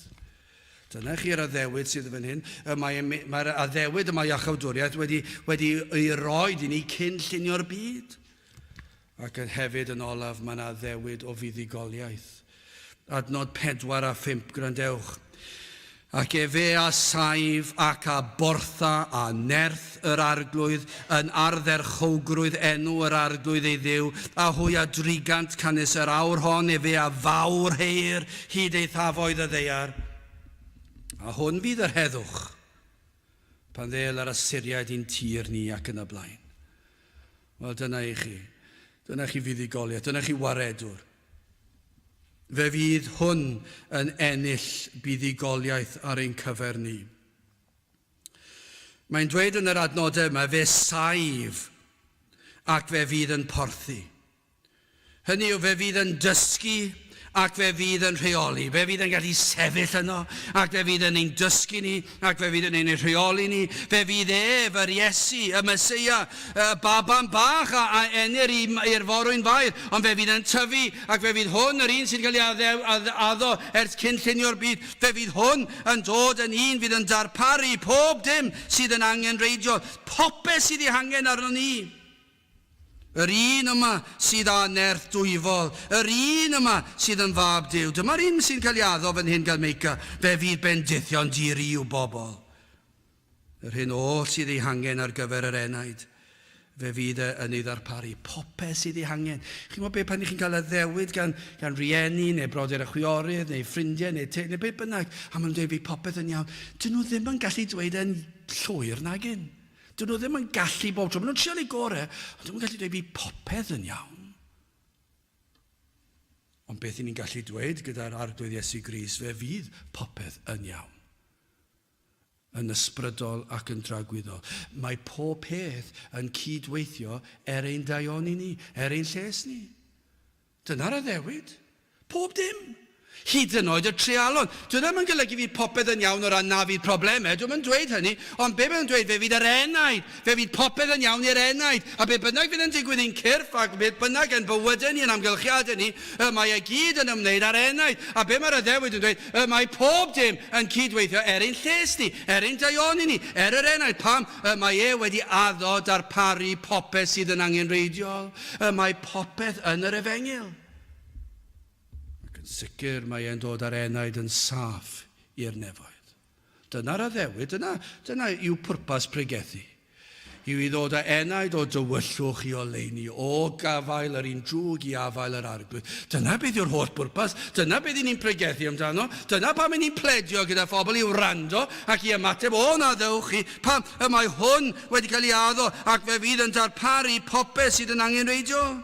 Dyna chi'r addewid sydd fan hyn. Mae'r mae addewid yma iachawdwriaeth wedi, wedi ei roed i ni cyn llunio'r byd. Ac yn hefyd yn olaf, mae yna addewid o fuddugoliaeth. Adnod 4 a 5, gwrandewch. Ac efe a saif ac a bortha a nerth yr arglwydd yn ardderchowgrwydd enw yr arglwydd ei dduw, a hwy a drigant canys yr awr hon efe a fawr heir hyd eithafoedd y ddaear. A hwn fydd yr heddwch pan ddêl yr Asyriaid i'n tir ni ac yn y blaen. Wel, dyna i chi. Dyna chi fuddugoliaeth. Dyna chi waredwr. Fe fydd hwn yn ennill buddugoliaeth ar ein cyfer ni. Mae'n dweud yn yr adnodau yma, fe saif ac fe fydd yn porthi. Hynny yw, fe fydd yn dysgu ac fe fydd yn rheoli. Fe fydd yn gallu sefyll yno ac fe fydd yn ein dysgu ni ac fe fydd yn ein rheoli ni. Fe fydd ef, yr Iesu, y Meseia, y baban bach a, a enir i'r forwyn fair, ond fe fydd yn tyfu ac fe fydd hwn, yr un sy'n cael ei addew, addo ers cyn llunio'r byd, fe fydd hwn yn dod yn un fydd yn darparu pob dim sydd yn angenrheidiol, popeth sydd ei hangen arnon ni. Yr un yma sydd â nerth dwyfol, yr un yma sydd yn fab Duw. Dyma'r un sy'n cael ei addo fan hyn gan Meica, fe fydd bendithion di-ri i'w bobl. Yr hyn oll sydd ei hangen ar gyfer yr enaid, fe fydd e yn ei ddarparu. Popeth sydd ei hangen. Chi'n gwybod beth, pan ych chi'n cael addewid gan, gan rieni, neu brodyr a chwiorydd, neu ffrindiau, neu te, neu beth bynnag, a maen nhw'n dweud fydd popeth yn iawn, dyn nhw ddim yn gallu dweud e'n llwyr nagyn. Dyn nhw ddim yn gallu bob tro. Maen nhw'n trial eu gorau, ond dyn nhw'n gallu dweud bydd popeth yn iawn. Ond beth i ni'n gallu dweud gyda'r Arglwydd Iesu Grist, fe fydd popeth yn iawn. Yn ysbrydol ac yn dragwyddol. Mae pob peth yn cydweithio er ein daioni ni, er ein lles ni. Dyna'r addewid. Pob dim. Hyd yn oed y treialon. Dyw e ddim yn golygu fydd popeth yn iawn o ran na fydd problemau, dwi'm yn dweud hynny, ond be mae'n dweud, fe fydd yr enaid, fe fydd popeth yn iawn i'r enaid, a be bynnag fydd yn digwydd i'n cyrff ac beth bynnag yn bywydau ni, yn amgylchiadau ni, y mae e gyd yn ymwneud â'r enaid. A be mae'r addewid yn dweud, y mae pob dim yn cydweithio er ein lles ni, er ein daioni ni, er yr enaid. Pam? Y mae e wedi addo darparu popeth sydd yn angenrheidiol. Y mae popeth yn yr efengyl. Ac yn sicr mae e'n dod â'r enaid yn saff i'r nefoedd. Dyna'r addewid, dyna, dyna yw pwrpas pregethu. Yw i ddod â enaid o dywyllwch i oleuni, o gafael yr un drwg i afael yr arglwydd. Dyna beth yw'r holl bwrpas, dyna beth i ni'n pregethu amdano, dyna pam i ni'n pledio gyda phobl i wrando ac i ymateb, o na ddewch chi, pam y mae hwn wedi cael ei addo ac fe fydd yn darparu popeth sydd yn angenrheidiol.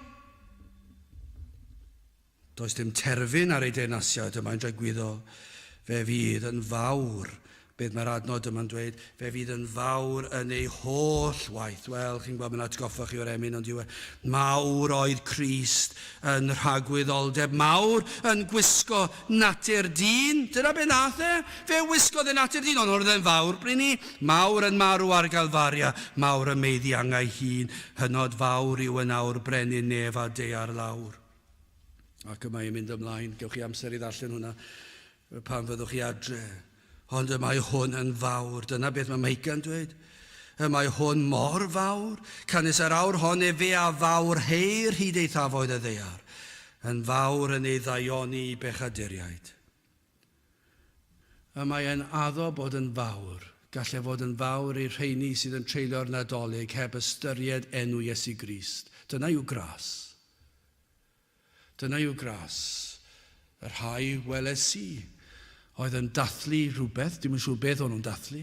Does dim terfyn ar ei deyrnasiad y mae'n dragwyddol. Fe fydd yn fawr. Beth mae'r adnod yma'n dweud? Fe fydd yn fawr yn ei holl waith. Wel, chi'n gwybod, mae'n atgoffa chi o'r emyn, ond yw e? Mawr oedd Crist yn rhagwyddoldeb, mawr yn gwisgo natur dyn. Dyna be nath e. Fe wisgodd e natur dyn, ond oedd e'n fawr bryn ni. Mawr yn marw ar Galfaria, mawr yn meiddi angau hun. Hynod fawr yw yn awr brenin nef a daear lawr. Ac y mae yn mynd ymlaen, gewch chi amser i ddarllen hwnna pan fyddwch chi adre. Ond y mae hwn yn fawr, dyna beth mae Meica'n dweud. Y mae hwn mor fawr, canys yr awr hon efe a fawr heir hyd eithafoedd y ddaear, yn fawr yn ei ddaioni i bechaduriaid. Y mae e'n addo bod yn fawr. Gall e fod yn fawr i'r rheini sydd yn treulio'r Nadolig heb ystyried enw Iesu Grist. Dyna yw gras. Dyna yw gras. Y rhai weles i oedd yn dathlu rhywbeth, dim yn siŵr beth o'n nhw'n dathlu.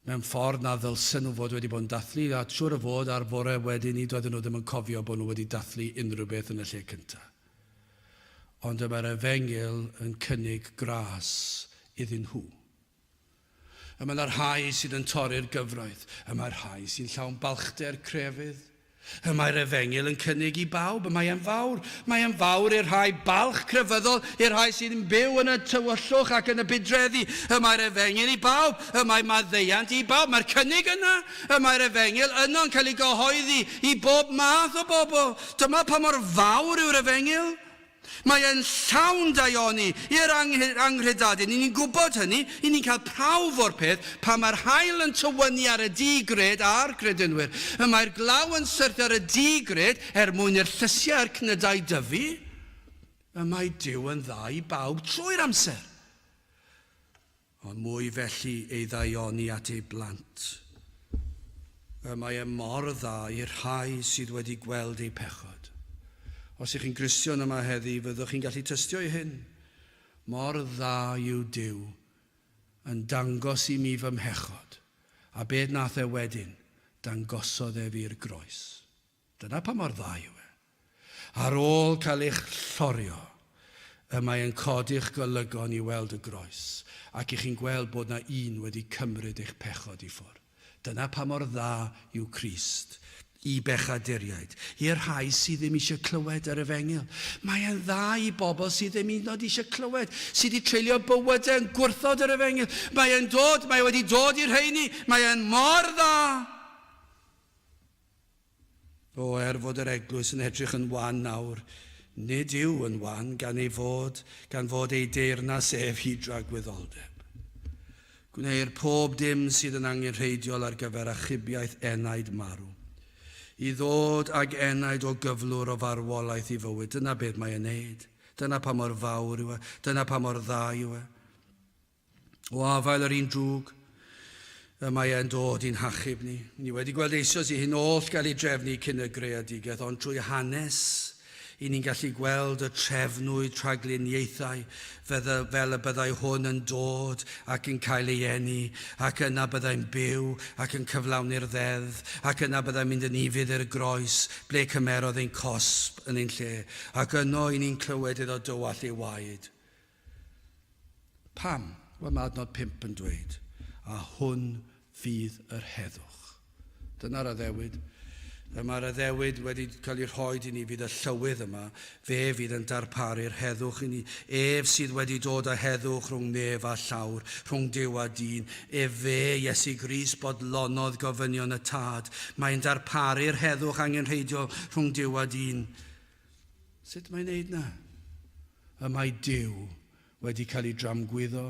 Mewn ffordd na ddylsen nhw fod wedi bod yn dathlu, a siŵr o fod ar fore wedyn ni doedden nhw ddim yn cofio bod nhw wedi dathlu unrhyw beth yn y lle cyntaf. Ond y mae'r efengyl yn cynnig gras iddyn nhw. Y mae yna rhai sydd yn torri'r gyfraith, y mae rhai sy'n llawn balchder crefydd. Y mae'r efengyl yn cynnig i bawb, y mae e'n fawr. Mae e'n fawr i'r rhai balch crefyddol, i'r rhai sydd yn byw yn y tywyllwch ac yn y budreddi. Y mae'r efengyl i bawb, y mae maddeuant i bawb. Mae'r cynnig yna, y mae'r efengyl yno'n cael ei gyhoeddi i bob math o bobl. Dyma pa mor fawr yw'r efengyl. Mae e'n llawn daioni i'r anghredadun. Y'n ni'n gwybod hynny, y'n ni'n cael prawf o'r peth pan mae'r haul yn tywynnu ar y di-gred a'r credinwyr. Y mae'r glaw yn syrthio ar y di-gred er mwyn i'r llysiau a'r cnydau dyfu. Y mae Duw yn dda i bawb trwy'r amser. Ond mwy felly ei ddaioni at ei blant. Y mae e mor dda i'r rhai sydd wedi gweld eu pechod. Os ych chi'n Gristion yma heddi, fyddwch chi'n gallu tystio i hyn. Mor dda yw Duw yn dangos i mi fy mhechod. A beth nath e wedyn? Dangosodd e fi'r groes. Dyna pa mor dda yw e. Ar ôl cael eich llorio, y mae e'n codi'ch golygon i weld y groes, ac i chi'n gweld bod 'na un wedi cymryd eich pechod i ffwrdd. Dyna pa mor dda yw Crist i bechaduriaid, i'r rhai sydd ddim eisiau clywed yr efengyl. Mae e'n dda i bobl sydd ddim hyd yn oed eisiau clywed, sydd wedi treulio bywydau yn gwrthod yr efengyl. Mae e'n dod, mae e wedi dod i'r rheini, mae e'n mor dda. O, er fod yr eglwys yn edrych yn wan nawr, nid yw yn wan gan ei fod, gan fod ei deyrnas ef hi dragwyddoldeb. Gwneir pob dim sydd yn angenrheidiol ar gyfer achubiaeth enaid marw. I ddod ag enaid o gyflwr o farwolaeth i fywyd, dyna beth mae e'n neud. Dyna pa mor fawr yw e, dyna pa mor dda yw e. O afael yr un drwg, y mae e'n dod i'n hachub ni. Ni wedi gweld eisoes i hyn oll gael ei drefnu cyn y greadigaeth, ond trwy hanes, i ni'n gallu gweld y trefnwyd rhagluniaethau fel y byddai hwn yn dod ac yn cael ei eni, ac yna byddai'n byw ac yn cyflawni'r ddeddf, ac yna byddai'n mynd yn ufudd i'r groes, ble cymerodd ein cosb yn ein lle, ac yno i ni'n clywed iddo dywallt ei waed. Pam? Wel, mae adnod 5 yn dweud, a hwn fydd yr heddwch. Dyna'r addewid. Y mae'r addewid wedi cael ei rhoi i ni fydd y llywydd yma. Fe fydd yn darparu'r heddwch i ni. Ef sydd wedi dod â heddwch rhwng nef a llawr, rhwng Duw a dyn. Ef fe, Iesu Grist, bodlonodd gofynion y Tad. Mae'n darparu'r heddwch angenrheidiol rhwng Duw a dyn. Sut mae'n neud 'na? Y mae Duw wedi cael ei dramgwyddo,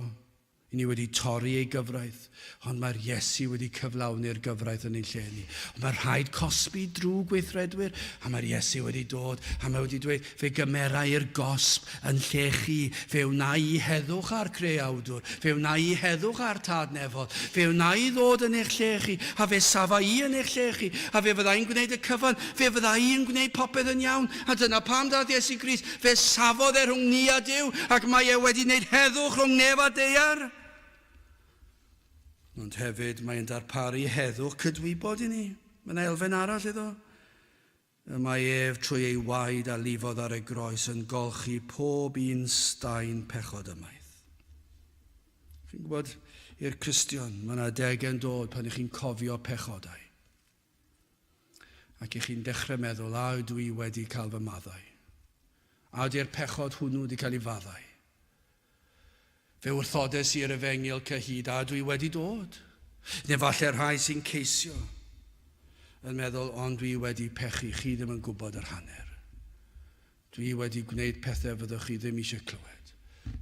i ni wedi torri ei gyfraith, ond mae'r Iesu wedi cyflawni'r gyfraith yn ein lle ni. Ond mae rhaid cosbi drwg gweithredwyr, a mae'r Iesu wedi dod, a mae wedi dweud, fe gymera i'r gosb yn lle chi, fe wna i heddwch â'r Creawdwr, fe wna i heddwch â'r Tad Nefol, fe wna i ddod yn eich lle chi, a fe safa i yn eich lle chi, a fe fydda i'n gwneud y cyfan, fe fydda i yn gwneud popeth yn iawn. A dyna pam daeth Iesu Grist, fe safodd e rhwng ni a Duw, ac mae e wedi gwneud heddwch rhwng nef a daear. Ond hefyd mae'n darparu heddwch cydwybod i ni. Mae yna elfen arall iddo. Y mae ef trwy ei waed a lifodd ar y groes yn golchi pob un staen pechod ymaith. Chi'n gwybod, i'r Cristion, mae yna adegau'n dod pan ych chi'n cofio pechodau. Ac ych chi'n dechrau meddwl, a ydw i wedi cael fy maddau? A ydy'r pechod hwnnw wedi cael ei faddau? Fe wrthodes i'r efengyl cyhyd, a ydw i wedi dod? Neu falle rhai sy'n ceisio yn meddwl, ond dwi wedi pechu, chi ddim yn gwybod yr hanner. Dwi wedi gwneud pethau fyddwch chi ddim eisiau clywed.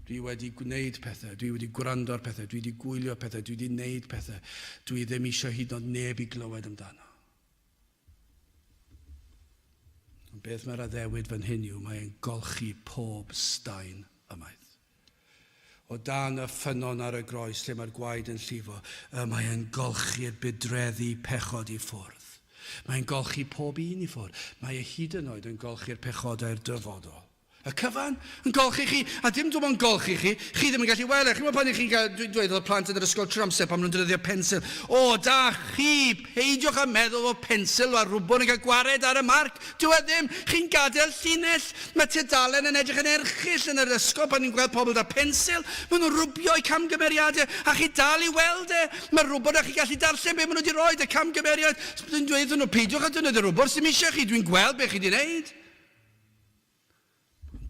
Dwi wedi gwneud pethau, dwi wedi gwrando ar pethau, dwi wedi gwylio pethau, dwi wedi gwneud pethau. Dwi ddim eisiau hyd yn oed neb i glywed amdano. Ond beth mae'r addewid fan hyn yw, mae'n golchi pob staen ymaith. O dan y ffynnon ar y groes lle mae'r gwaed yn llifo, y mae e'n golchi'r budreddi pechod i ffwrdd. Mae'n golchi pob un i ffwrdd. Mae e hyd yn oed yn golchi'r pechodau'r dyfodol. Y cyfan yn golchi chi, a dim dim ond golchi chi, chi ddim yn gallu weld e. Chi'n pan i chi'n cael, dwi'n dweud wrth plant yn yr ysgol trwy'r amser pan maen nhw'n defnyddio pensil. O, da chi, peidiwch â meddwl fod pensil a rwbwn yn cael gwared ar y marc. Dyw e ddim. Chi'n gadael llinell. Mae tudalen yn edrych yn erchyll yn yr ysgol pan ni'n gweld pobl 'da pensil. Maen nhw'n rwbio eu camgymeriadau, a chi dal i weld e. Mae'r rwbwn a chi'n gallu darllen be maen nhw wedi rhoi, y camgymeriad. Dwi'n dweud wrthyn nhw, peidiwch â defnyddio rwbwn, 'sdim eisiau chi, dwi'n gweld be chi wedi wneud.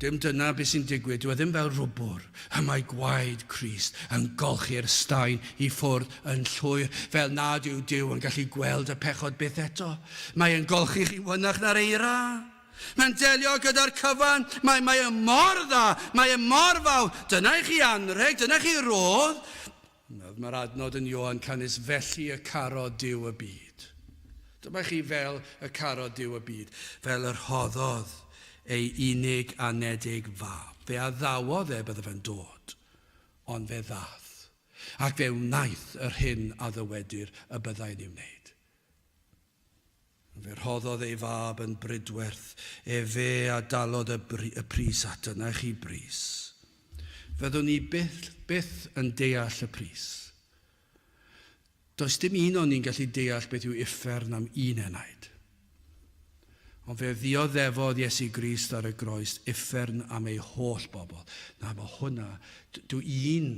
Dim dyna beth sy'n digwydd, dyw e ddim fel rwbwr. Y mae gwaed Crist yn golchi'r staen i ffwrdd yn llwyr, fel nad yw Duw yn gallu gweld y pechod byth eto. Mae e'n golchi chi wynach na'r eira. Mae'n delio gyda'r cyfan. Mae, mae e mor dda, mae e mor fawr. Dyna i chi anrheg, dyna i chi rodd. Mae'r adnod yn Ioan canys felly y carodd Duw y byd. Dyma chi fel y carodd Duw y byd, fel y rhoddodd ei unig anedig fab. Fe addawodd e bydde fe'n dod, ond fe ddaeth, ac fe wnaeth yr hyn a ddywedir y byddai'n ei wneud. Fe rhoddodd ei fab yn bridwerth, efe a dalodd y, y pris, a dyna chi bris. Fyddwn ni byth, byth yn deall y pris. Does dim un o'n ni'n gallu deall beth yw uffern am un enaid. Ond fe ddioddefodd Iesu Grist ar y groes uffern am ei holl bobl. Na, mae hwnna, dw un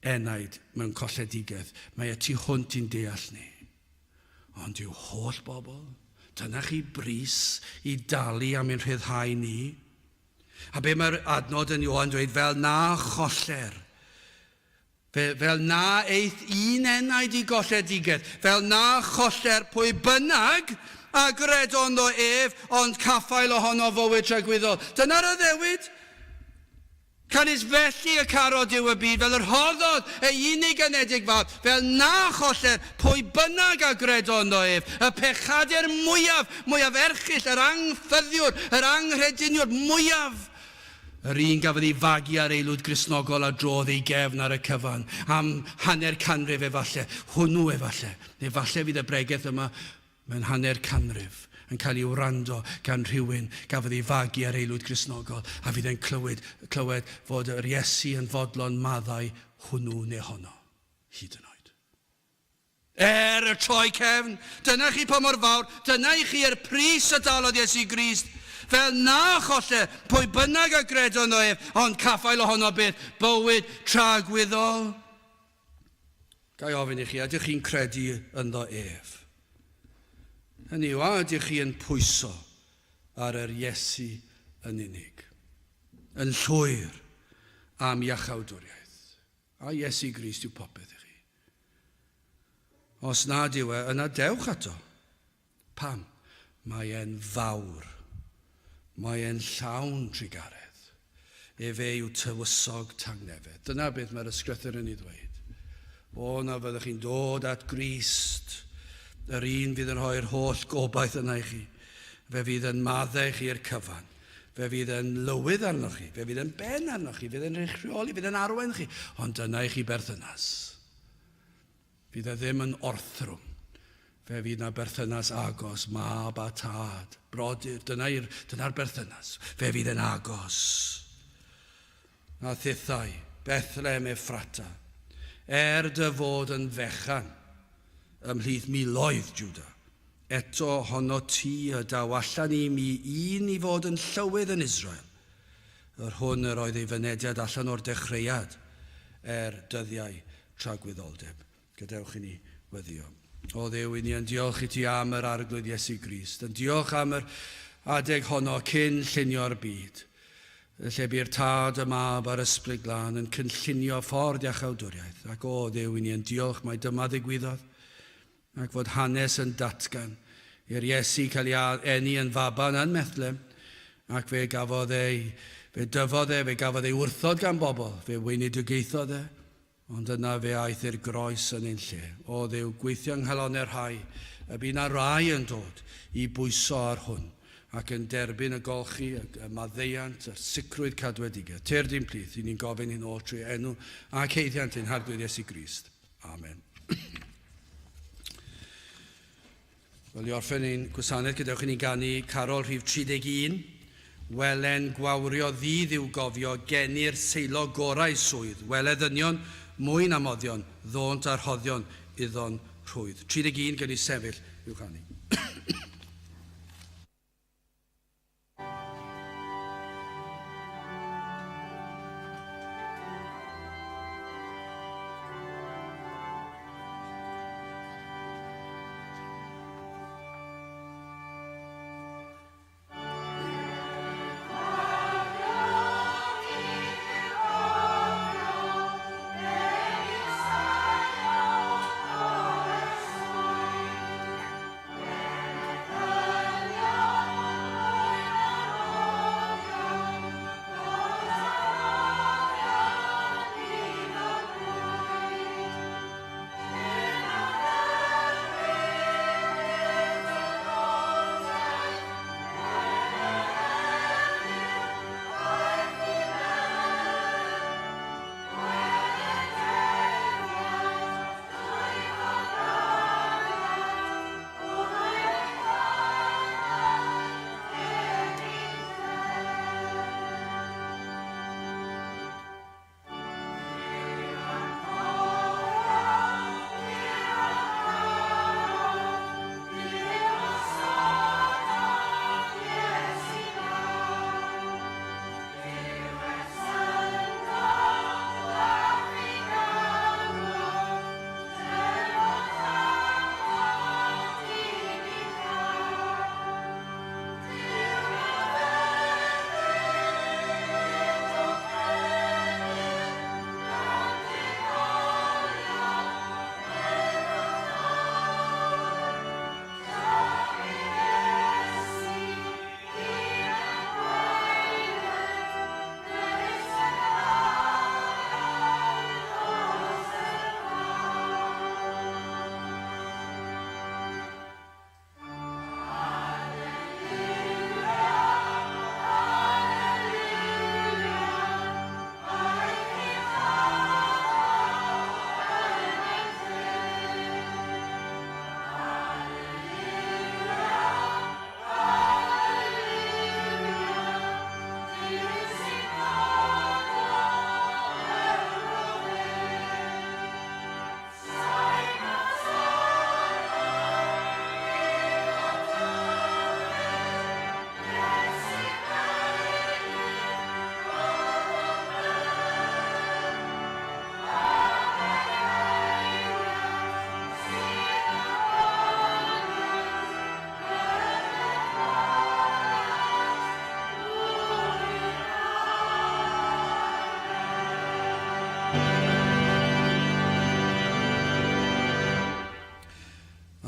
enaid mewn colledigaeth, mae e tu hwnt i'n deall ni. Ond yw holl bobl, dyna chi bris i dalu am ein rhyddhau ni. A be mae'r adnod yn Ioan dweud, fel na choller, fe, fel na eith un enaid i golledigaeth, fel na choller pwy bynnag a gredo ynddo ef, ond caffael ohono fywyd tragwyddol. Dyna'r addewid. Canys felly y carodd Duw y byd, fel y rhoddodd ei unig anedig fab, fel na choller pwy bynnag a gredo ynddo ef, y pechadur mwyaf, mwyaf erchyll, yr angffyddiwr, yr anghrediniwr mwyaf, yr un gafodd ei fagu ar aelwyd Gristnogol a drodd ei gefn ar y cyfan, am hanner canrif efalle, hwnnw efalle, efalle fydd y bregeth yma Mewn hanner canrif, yn cael ei wrando gan rhywun gafodd ei fagu ar aelwyd Gristnogol a fydd e'n clywed, clywed fod yr Iesu yn fodlon maddau hwnnw neu honno, hyd yn oed. Er y troi cefn, dyna chi pa mor fawr, dyna i chi yr pris y dalodd Iesu Grist, fel na cholle pwy bynnag a gredo ynddo ef, ond caffael ohono byth bywyd tragwyddol. Ga i ofyn i chi, ydych chi'n credu ynddo ef? Hynny yw, a ydych chi yn pwyso ar yr Iesu yn unig, yn llwyr am iachawdwriaeth? A Iesu Grist yw popeth i chi. Os nad yw e, yna dewch ato. Pam? Mae e'n fawr. Mae e'n llawn trugaredd. Efe yw tywysog tangnefedd. Dyna beth mae'r ysgrythur yn ei ddweud. O, na fyddwch chi'n dod at Grist, yr un fydd yn rhoi'r holl gobaith yna i chi. Fe fydd yn maddau chi i'r cyfan. Fe fydd yn lywydd arnoch chi. Fe fydd yn ben arnoch chi. Fydd yn eich rheoli. Fydd yn arwain chi. Ond dyna i chi berthynas. Fydd e ddim yn orthrwm. Fe fydd 'na berthynas agos, mab a tad, brodyr, dyna'r dyna berthynas. Fe fydd e'n agos. Na thithau, Bethlehem Ephrata, er dy fod yn fechan ymhlith miloedd Juda, eto honno ti y daw allan i mi un i fod yn llywydd yn Israel, yr hwn yr oedd ei fynediad allan o'r dechreuad er dyddiau tragwyddoldeb. Gadewch i ni weddio. O Dduw, i ni yn diolch i ti am yr Arglwydd Iesu Grist, yn diolch am yr adeg honno cyn llunio'r byd, lle bu'r Tad, y Mab a'r Ysbryd Glân yn cynllunio ffordd iachawdwriaeth. Ac o Dduw, i ni yn diolch mai dyma ddigwyddodd, ac fod hanes yn datgan i'r Iesu cael ei eni yn faban yn Methlem, ac fe gafodd ei, fe dyfodd e, fe gafodd ei wrthod gan bobl, fe weinidogaethodd e, ond yna fe aeth i'r groes yn ein lle. O Dduw, gweithio yng nghalonnau'r rhai, y bu na rai yn dod i bwyso ar hwn, ac yn derbyn y golchi, y maddeuant, y sicrwydd cadwedigaeth. Tyrd i'n plith, i ni'n gofyn hyn oll trwy enw ac haeddiant ein Harglwydd Iesu Grist. Amen. Wel, i orffen ein gwasanaeth, gadewch i ni ganu carol rhif 31. Wele'n gwawrio ddydd i'w gofio, geni'r seilo gorau swydd. Wele ddynion, mwy na moddion, ddônt a rhoddion iddo'n rhwydd. 31 gen i sefyll i'w chanu.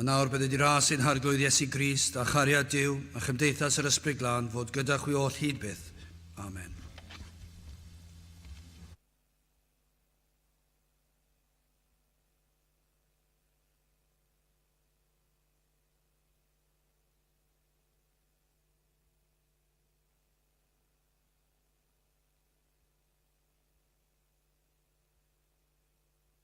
A nawr bydded i ras ein Harglwydd Iesu Grist, a chariad Duw, a chymdeithas yr Ysbryd Glân fod gyda chwi oll hyd byth. Amen.